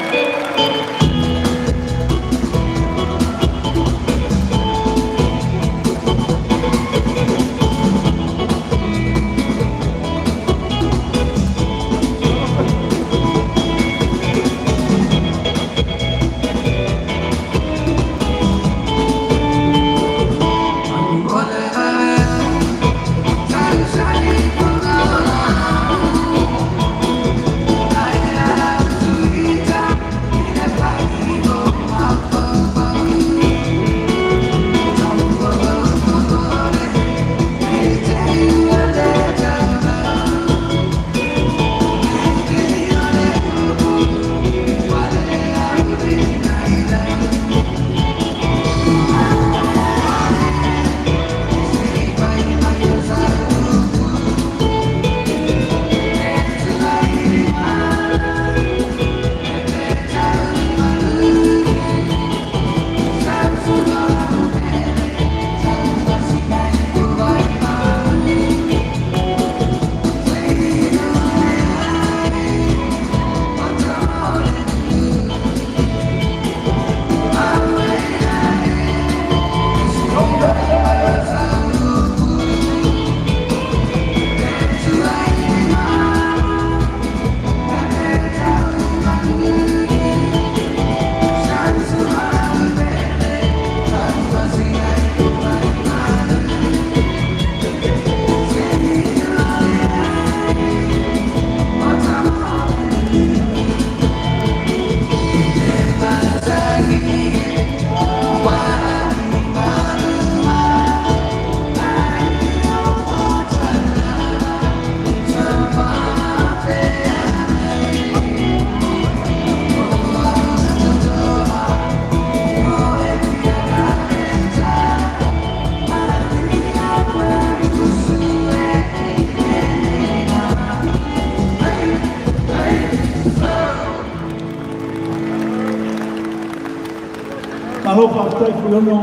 Malo faafetai Fuiono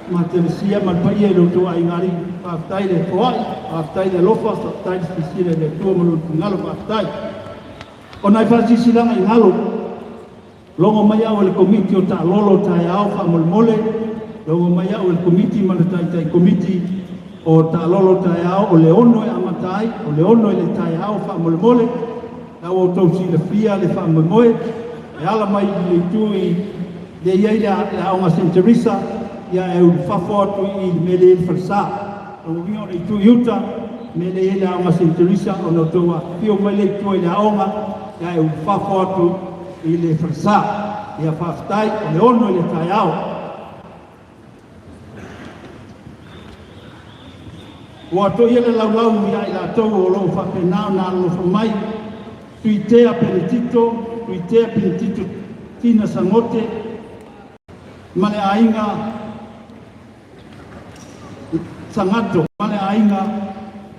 ma Telesia ma le paia i lo outou aiga alii. Faafetai le foai, faafetai le alofa, faafetai le silasila i le Atua ma lona finagalo, faafetai. O nai faasilasilaga i galo, logo mai au e le Komiti o Taalolo taeao faamolemole, logo mai au e le Komiti ma le Taitai Komiti o Taalolo taeao o le 6 e amata ai, o le 6 i le taeao faamolemole, la ua outou silafia le faamoemoe e ala mai i le itu i lea e i ai le aoga Saint Teresa, ia e ulufafo atu i le mea lea e i ai le falesa. O lona uiga o le itu i uta, le mea lea e i ai le aoga Saint Teresa, ona outou afifio mai lea i tua i le aoga, ia e ulufafo atu i le falesa. Ia faafetai, o le 6 i le taeao. Ua atoia le laulau ia i latou o lo o faapena ona alolofa mai, Tuitea Penetito, Tuitea Penetito Tina Sagote ma le aiga Sagato ma le aiga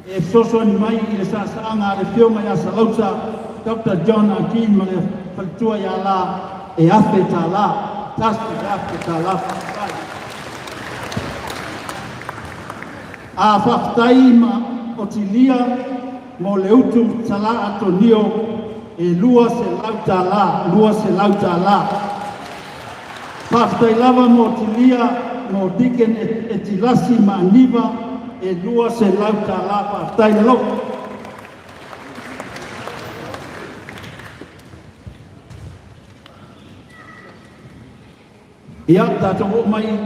e fesoasoani mai i le saasaaga a le Afioga ia Salausa Doctor John Akin ma le faletua ia La e $1,000, $1,000. Faafetai. A faafetai ma otilia mo le utu tala Atonio e $200, $200. Faafetai lava mo otilia mo Deacon Etilasi ma Aniva e $200. Faafetai le alofa. Ia, tatou oo mai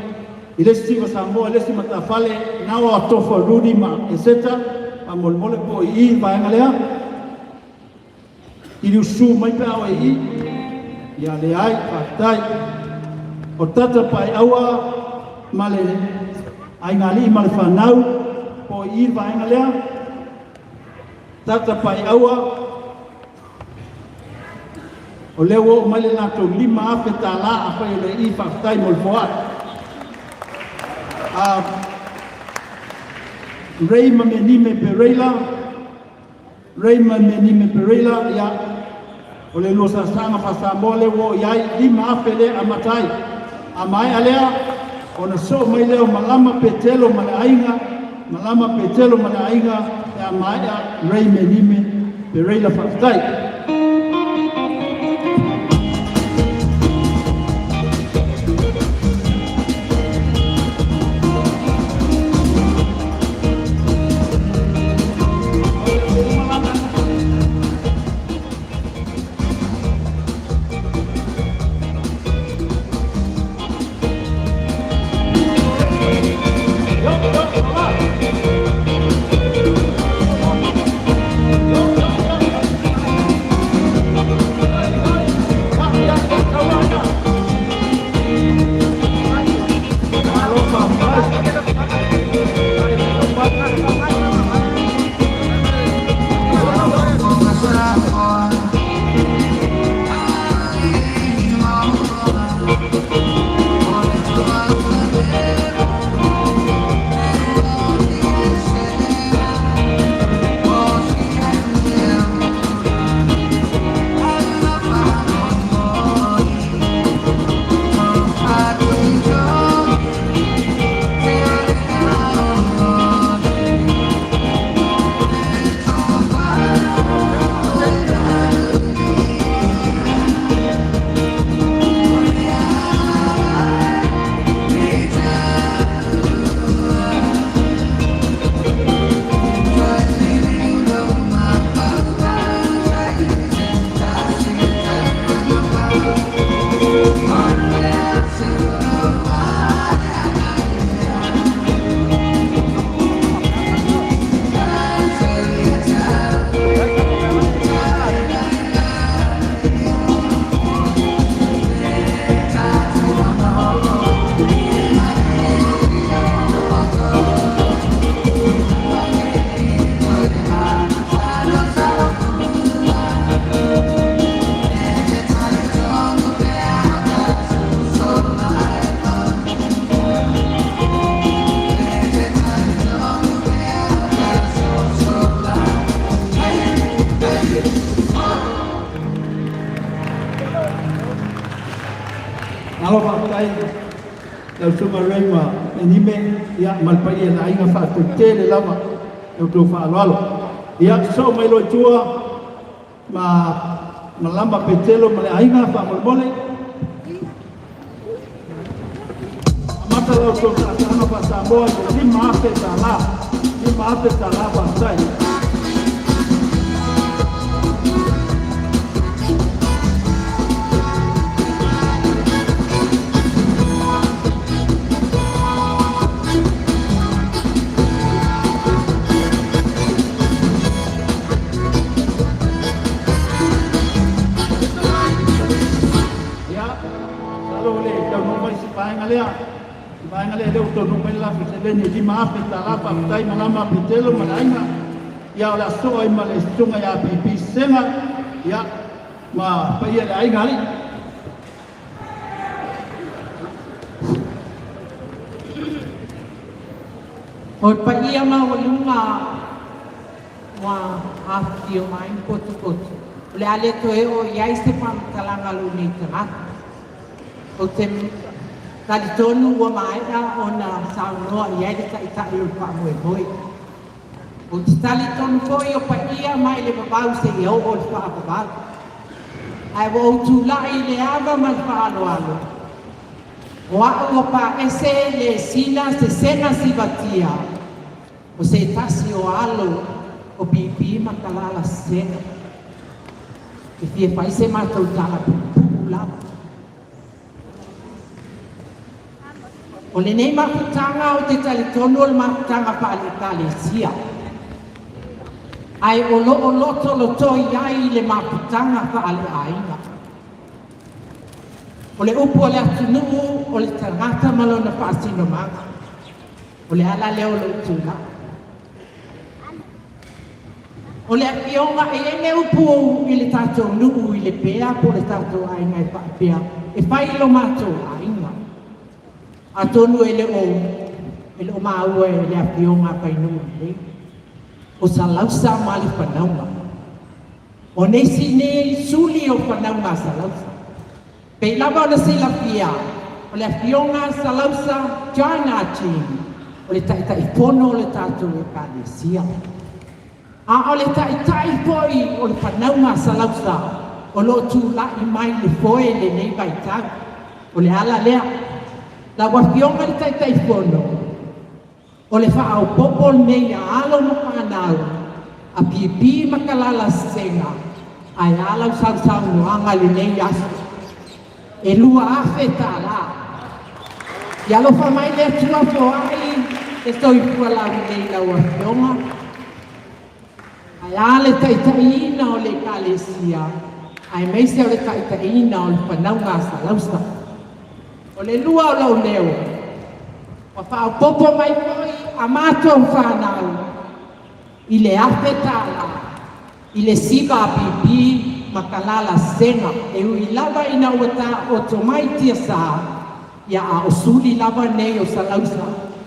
i le isi tiva Samoa, le isi matafale, na o Atofa Rudy ma Eseta. Faamolemole po o i i le vaega lea. I usu mai pe a o i i. Ia leai, faafetai. O tata paeaua ma le aigalii ma le fanau po o i i le vaega lea. Tata paeaua o lea ua oo mai le latou $5,000 afai o le i, faafetai mo le foai. Ray ma Menime Pereira, Ray ma Menime Pereira, ia, o le lua saasaga faa-Samoa lea ua oo i ai, 5,000 lea amata ai. A maea lea, ona soo mai lea o Malama Petelo ma le aiga, Malama Petelo ma le aiga, pe a maea Ray Menime Pereira, faafetai. Malo faafetai lau Susuga Ray ma Menime, ia, ma le paia o le aiga, faafetai tele lava i outou faaaloalo. Ia, sosoo mai loa i tua ma Malama Petelo ma le aiga faamolemole. Amata la outou saasaaga faa-Samoa i le $5,000. $5,000 faafetai. Ia, masalo ua le taunuu mai si vaega lea. Si vaega lea lea ua taunuu mai le latou seleni e $5,000. Faafetai Malama Petelo ma le aiga. Ia, o le a sosoo ai ma le susuga ia PP Sega, ia, ma paia i le aiga alii. O le paia maualuga ua afifio mai ma potopoto, o le a le toe oo i ai se faamatalaga a lou nei tagata. Ou te talitonu ua maea ona saunoa i ai le Taitai o le faamoemoe. Ou te talitonu foi o paia mai le vavau seia oo i le faavavau. Ae ua ou tulai i le ava ma le faaaloalo, o au ua paese le sina sesega sivatia o se tasi o alo o Pipi ma Kalala Sesega. E fia fai se matou tala puupuu lava. O lenei mafutaga ou te talitonu o le mafutaga faale-Ekalesia. Ae o loo lotolotoi ai le mafutaga faaleaiga. O le upu a le atunuu o le tagata ma lona faasinomaga. O le ala lea o lou tulai. O le afioga e i ai le upu i le tatou nuu i Lepea po o le tatou aiga e faapea, e fai i lo matou aiga. Atonu e le o e le o maua e le afioga a Fainuu lelei. O Salausa ma le fanauga. O nisi nei suli o fanauga a Salausa. Pei lava ona silafia, o le afioga a Salausa John Ah Ching, o le Taitaifono o le tatou Ekalesia. A o le taitai foi o le fanauga a Salausa o lo o tulai mai le foe i lenei vaitau. O le ala lea. Lau Afioga i le Taitaifono, o le faaopoopo lenei a alo ma fanau a Pipi ma Kalala Sega, ae a lau sausaunoaga i lenei aso? E $2,000. Ia alofa mai le Atua foai le soifua laulelei i lau Afioga. Ae a le taitaiina o le Ekalesia, aemaise o le taitaiina o le fanauga a Salausa. O le lua o lou leo, ua faaopoopo mai foi a matou fanau i le $1,000 i le siva a Pipi ma Kalala Sega, e ui lava ina ua taoto mai tiasa, ia a o suli lava nei o Salausa,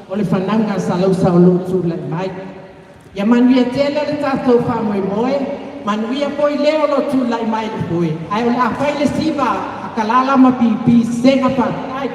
o le fanauga a Salausa o lo o tulai mai. Ia manuia tele le tatou faamoemoe, manuia foi le o lo o tulai mai i le foe, ae o le a fai le siva a Kalala ma Pipi Sega. Faafetai.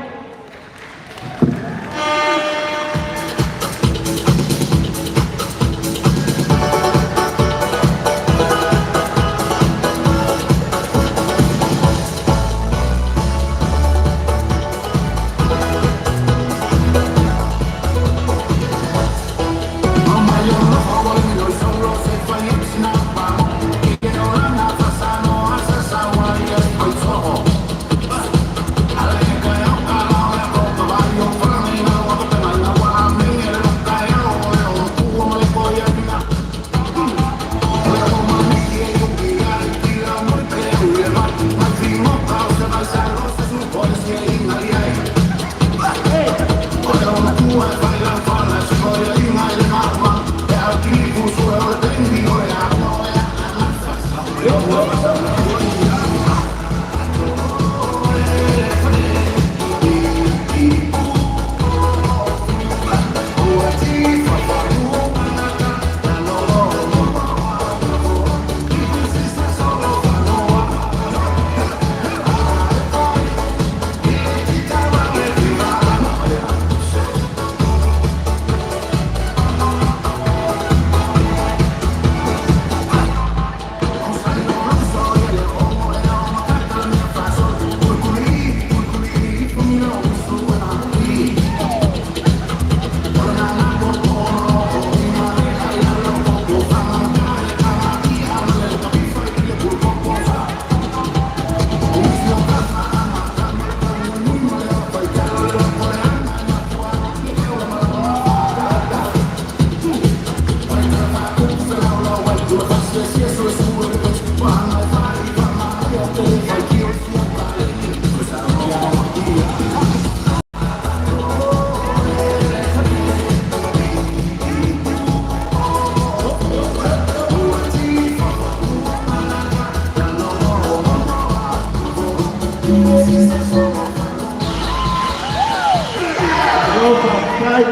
Malo faafetai.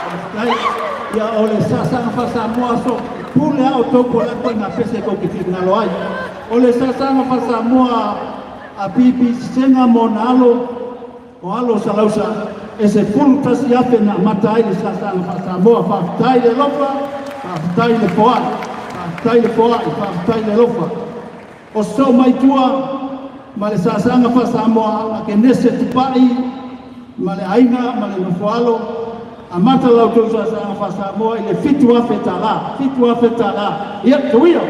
Faafetai. Ia o le saasaga faa-Samoa so pule a outou po o le a le ituaiga pese tou te finagalo ai. O le saasaga faa-Samoa a Pipi Sesega ma ona alo, o alo o Salausa, e 11,000 na amata ai le saasaga faa-Samoa. Faafetai le alofa, faafetai le foai. Faafetai le foai, faafetai le alofa. O sosoo mai tua ma le saasaga faa-Samoa a Kenese Tupai ma le aiga ma le nofoalo, amata la outou saasaga faa-Samoa i le $7,000. $7,000. Ia, tauia!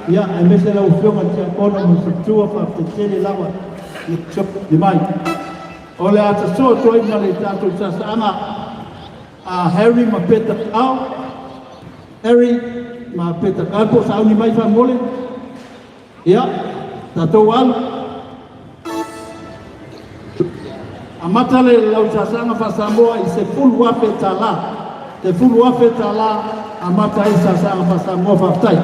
Ia, aemaise lau Afioga i le Tiakono ma le faletua, faafetai tele lava i le fesoasoani mai. O le a sosoo atu ai ma le tatou saasaaga a Harry ma Peta Kao. Harry ma Peta Kao, po o sauni mai faamolemole. Ia, tatou alu. Amata le lau saasaaga faa-Samoa i $10,000. $10,000 amata ai le saasaaga faa-Samoa. Faafetai.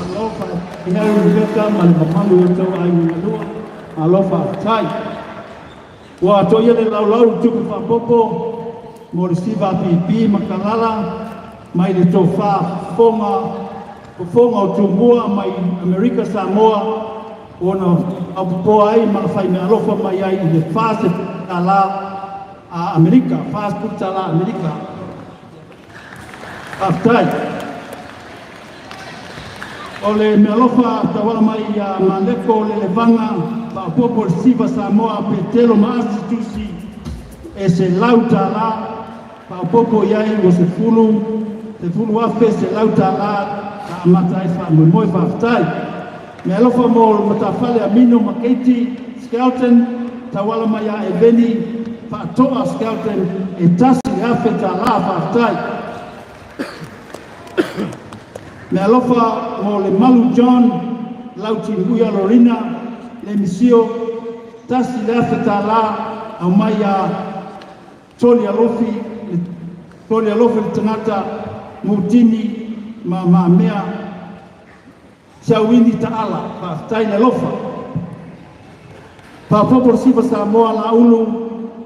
Malo faafetai Harry Rebecca ma le mamalu o outou aiga galua. Malo faafetai. Ua atoia le laulau i le tupe faaopoopo mo le siva pipi ma kalala mai le tofa fofoga fofoga o Tumua mai Amerika Samoa ua na faaopoopoa ai ma faimeaalofa mai ai i le $40 a Amerika, $40 Amerika. Faafetai. O le meaalofa tauala mai ia Maleko Lelevaga faaopoopo i le siva Samoa Petelo ma Asi Tusi e $100 faaopoopo i ai ua $10,100 na amata ai le faamoemoe. Faafetai. Meaalofa mo le matafale Amino ma Katie Skelton tauala mai ia Eveni Faatoa Skelton e $1,000. Faafetai. Meaalofa mo le Malu John Lautimuia Lorina le Misio $1,000 aumai ia Toli Alofi le Toli Alofi le tagata Mutini ma Mamea Siauini Taala. Faafetai le alofa. Faaopoopo le siva Samoa Laulu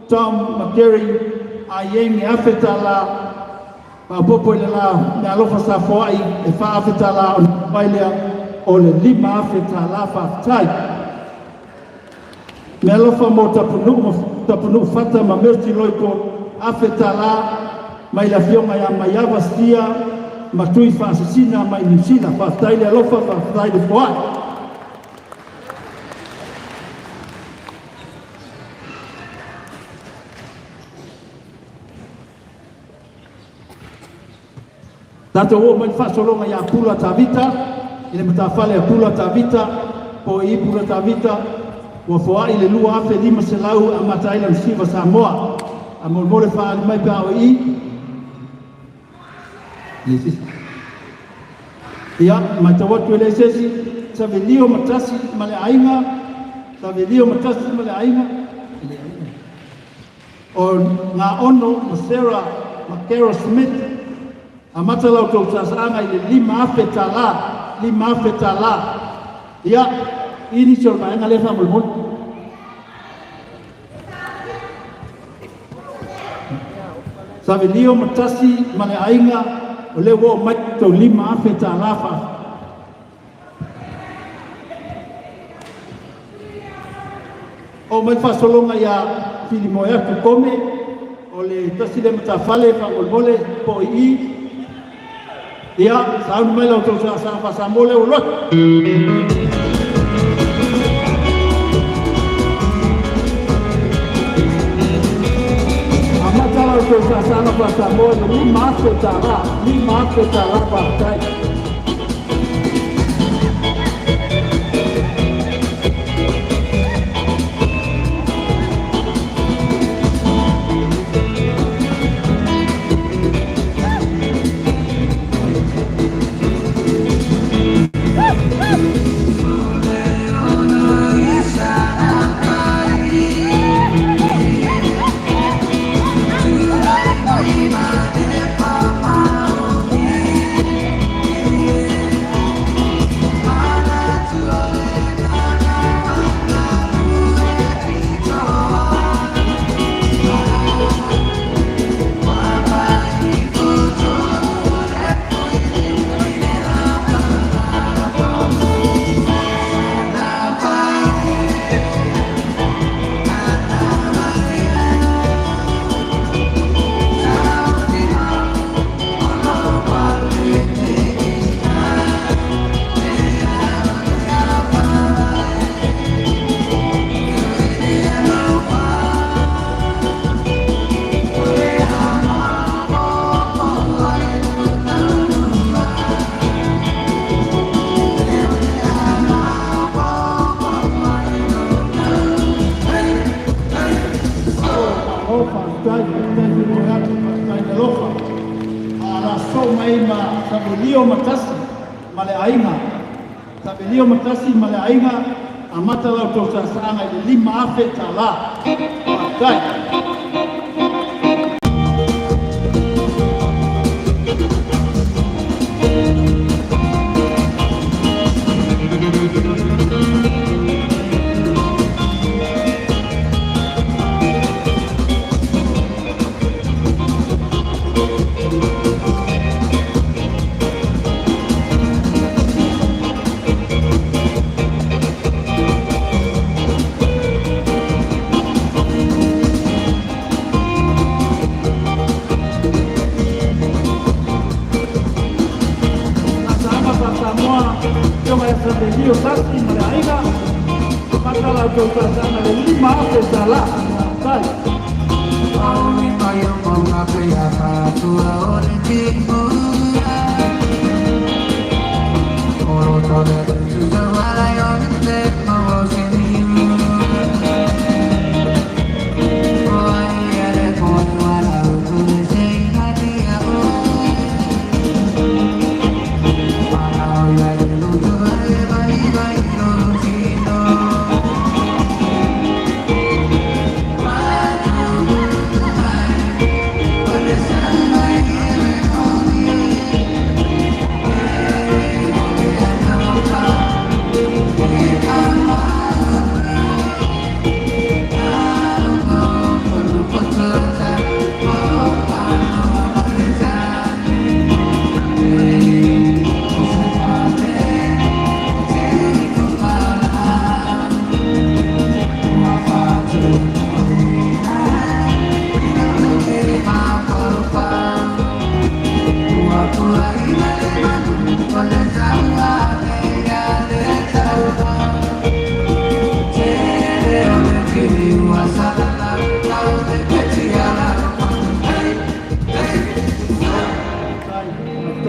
Tom McGarry Aieng e $1,000. Faaopoopo i le la meaalofa sa foai e $4,000 ona mai lea o le $5,000. Faafetai. Meaalofa mo Tapunuu ma Tapunuu Fata ma Mercy Loiko $1,000 mai le afioga ia Maiava Sia ma Tui Faasisina mai Niu Sila. Faafetai le alofa, faafetai le foai. Tatou oo mai le faasologa ia Pula Tavita, i le matafale a Pula Tavita, po o i Pula Tavita, ua foai le 2,500 amata ai lana siva Samoa. A molemole faaali mai pe a o i. Ia, matau atu e leai se isi, Savelio Matasi ma le aiga, Savelio Matasi ma le aiga, O Gaono ma Sarah ma Carol Smith, amata la outou saasaaga i le $5,000, $5,000. Ia, i nisi o le vaega lea faamolemole. Savelio ma Tasi ma le aiga o lea ua oo mai tou $5,000 faa Oo mai le faasologa ia Filimoeatu Kome, o le tasi lea matafale faamolemole po o i i. Ia, sauni mai la outou saasaa faa-Samoa lea ua alu atu. Amata la outou saasaga faa-Samoa i le $5,000, $5,000 faafetai. O faafetai, faafetai Filimoeatu, faafetai le alofa. A la soo mai ma Savelio ma Tasi ma le aiga. Savelio ma Tasi ma le aiga, amata la outou saasaaga i le $5,000. Faafetai. Saama faa-Samoa, Afioga ia Savelio Tasi ma le aiga, amata la outou saasaaga i le $5,000. Faafetai.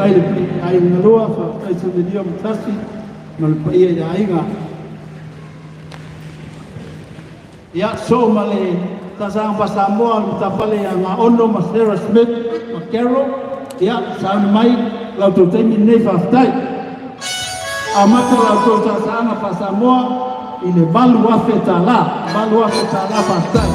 Faafetai le Aiga Galua, faafetai Savelio ma Tasi ma le paia i le aiga. Ia, soo ma le Taasaga Faa-Samoa o le Matafale ia Gaono ma Sarah Smith ma Carol. Ia, sauni mai la outou taimi lenei, faafetai. Amata la outou Taasaga Faa-Samoa i le $8,000. $8,000 faafetai.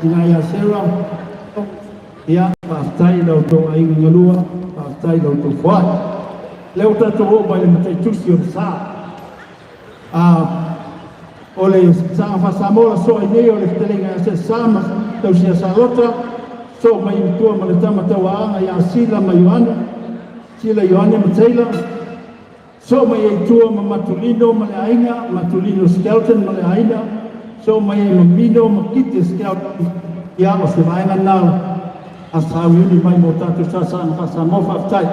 tina ia Sarah. Ia, faafetai i la outou aiga galua, faafetai i la outou foai. Lea ua tatou oo mai i le mataitusi o le sa. O le saga faa-Samoa la soa i nei o le fetalaiga ia Sesa ma tausia Salota, soo mai i tua ma le tama tauaaga ia Sila ma Ioane, Sila Ioane ma Taylor, soo mai ai tua ma Matulino ma le aiga, Matulino Skelton ma le aiga, soo mai ai ma Mino ma Kite Skelton, ia o se vaega na a sauiuni mai mo tatou sasaga faa-Samoa. Faafetai.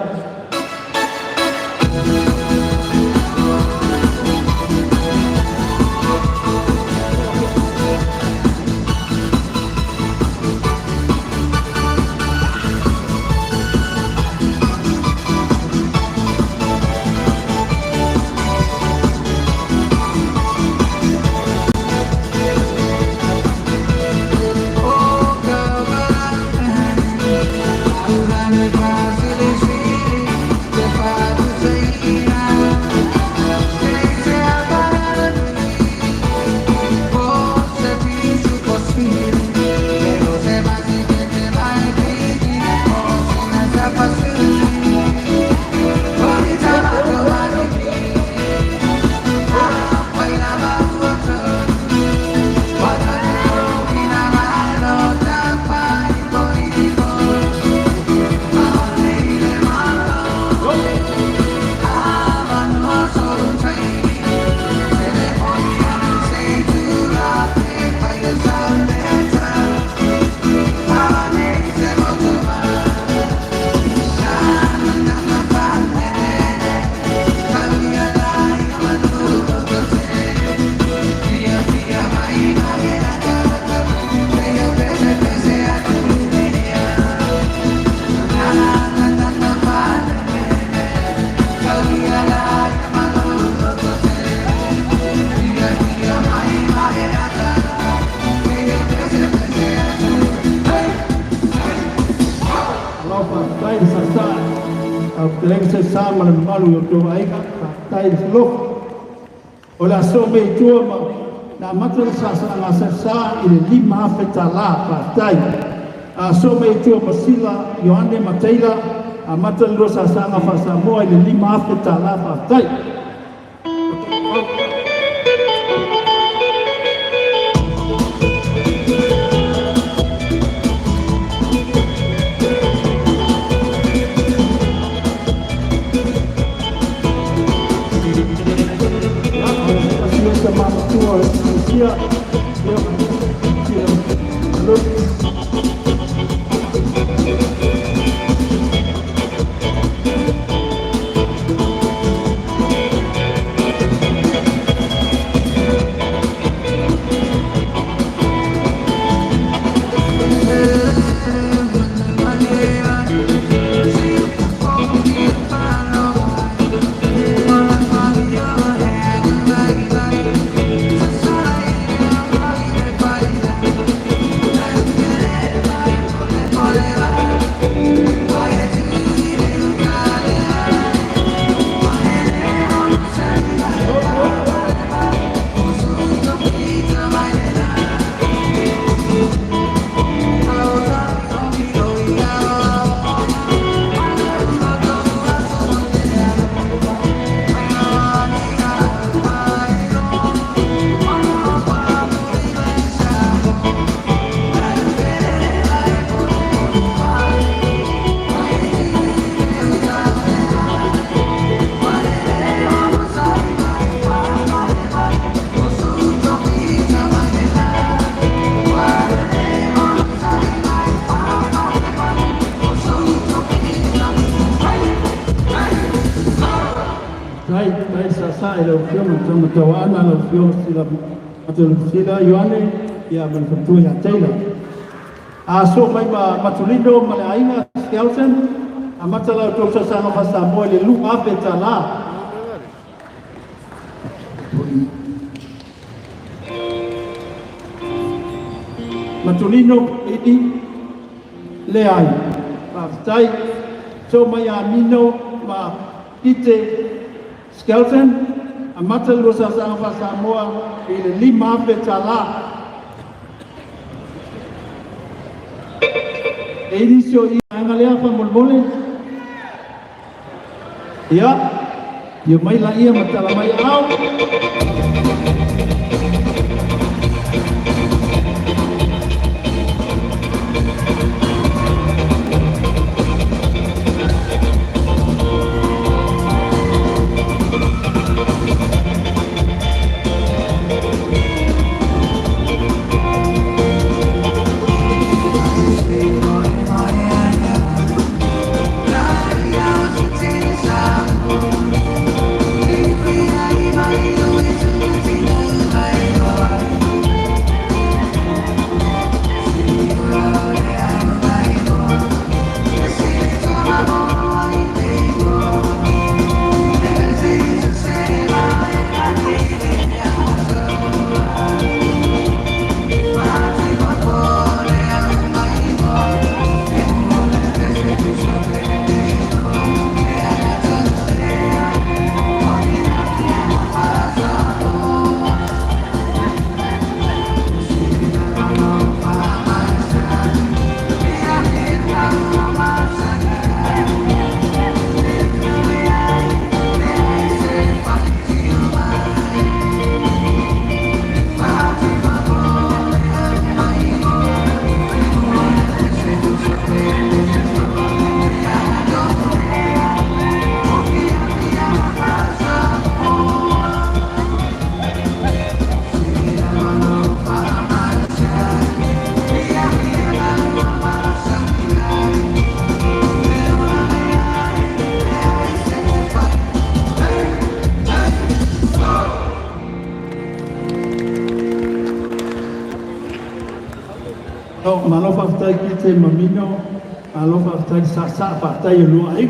Malo faafetai le sasa au fetalaiga Sesa ma le mamalu i outou aiga, faafetai le felofa. O le aso mea i tua ma na amata le sasaaga a Sesa i le $5,000 tālā, faafetai. Aso mea i tua ma Sila, Ioane ma Taylor, amata le lua sasaaga faa-Samoa i le $5,000 tālā, faafetai. Tai, tai sa sa e lau Afioga i Tama Tauaana, lau Afioga Sila Matalusila Ioane, ia ma le faletua ia Taylor. A soo mai ma Matulino ma le aiga Skelton, amata la outou sasaga faa-Samoa i le $2,000 tālā. Matulino i leai. Faafetai. Soo mai a Mino ma Kite Skelton, amata le lua sasaga faa-Samoa i le $5,000 tālā. E i nisi o i vaega lea faamolemole. Ia, afio mai laia ma tala mai aao. Malo faafetai Kite ma Mino, malo faafetai le saasaa, faafetai i lua aiga.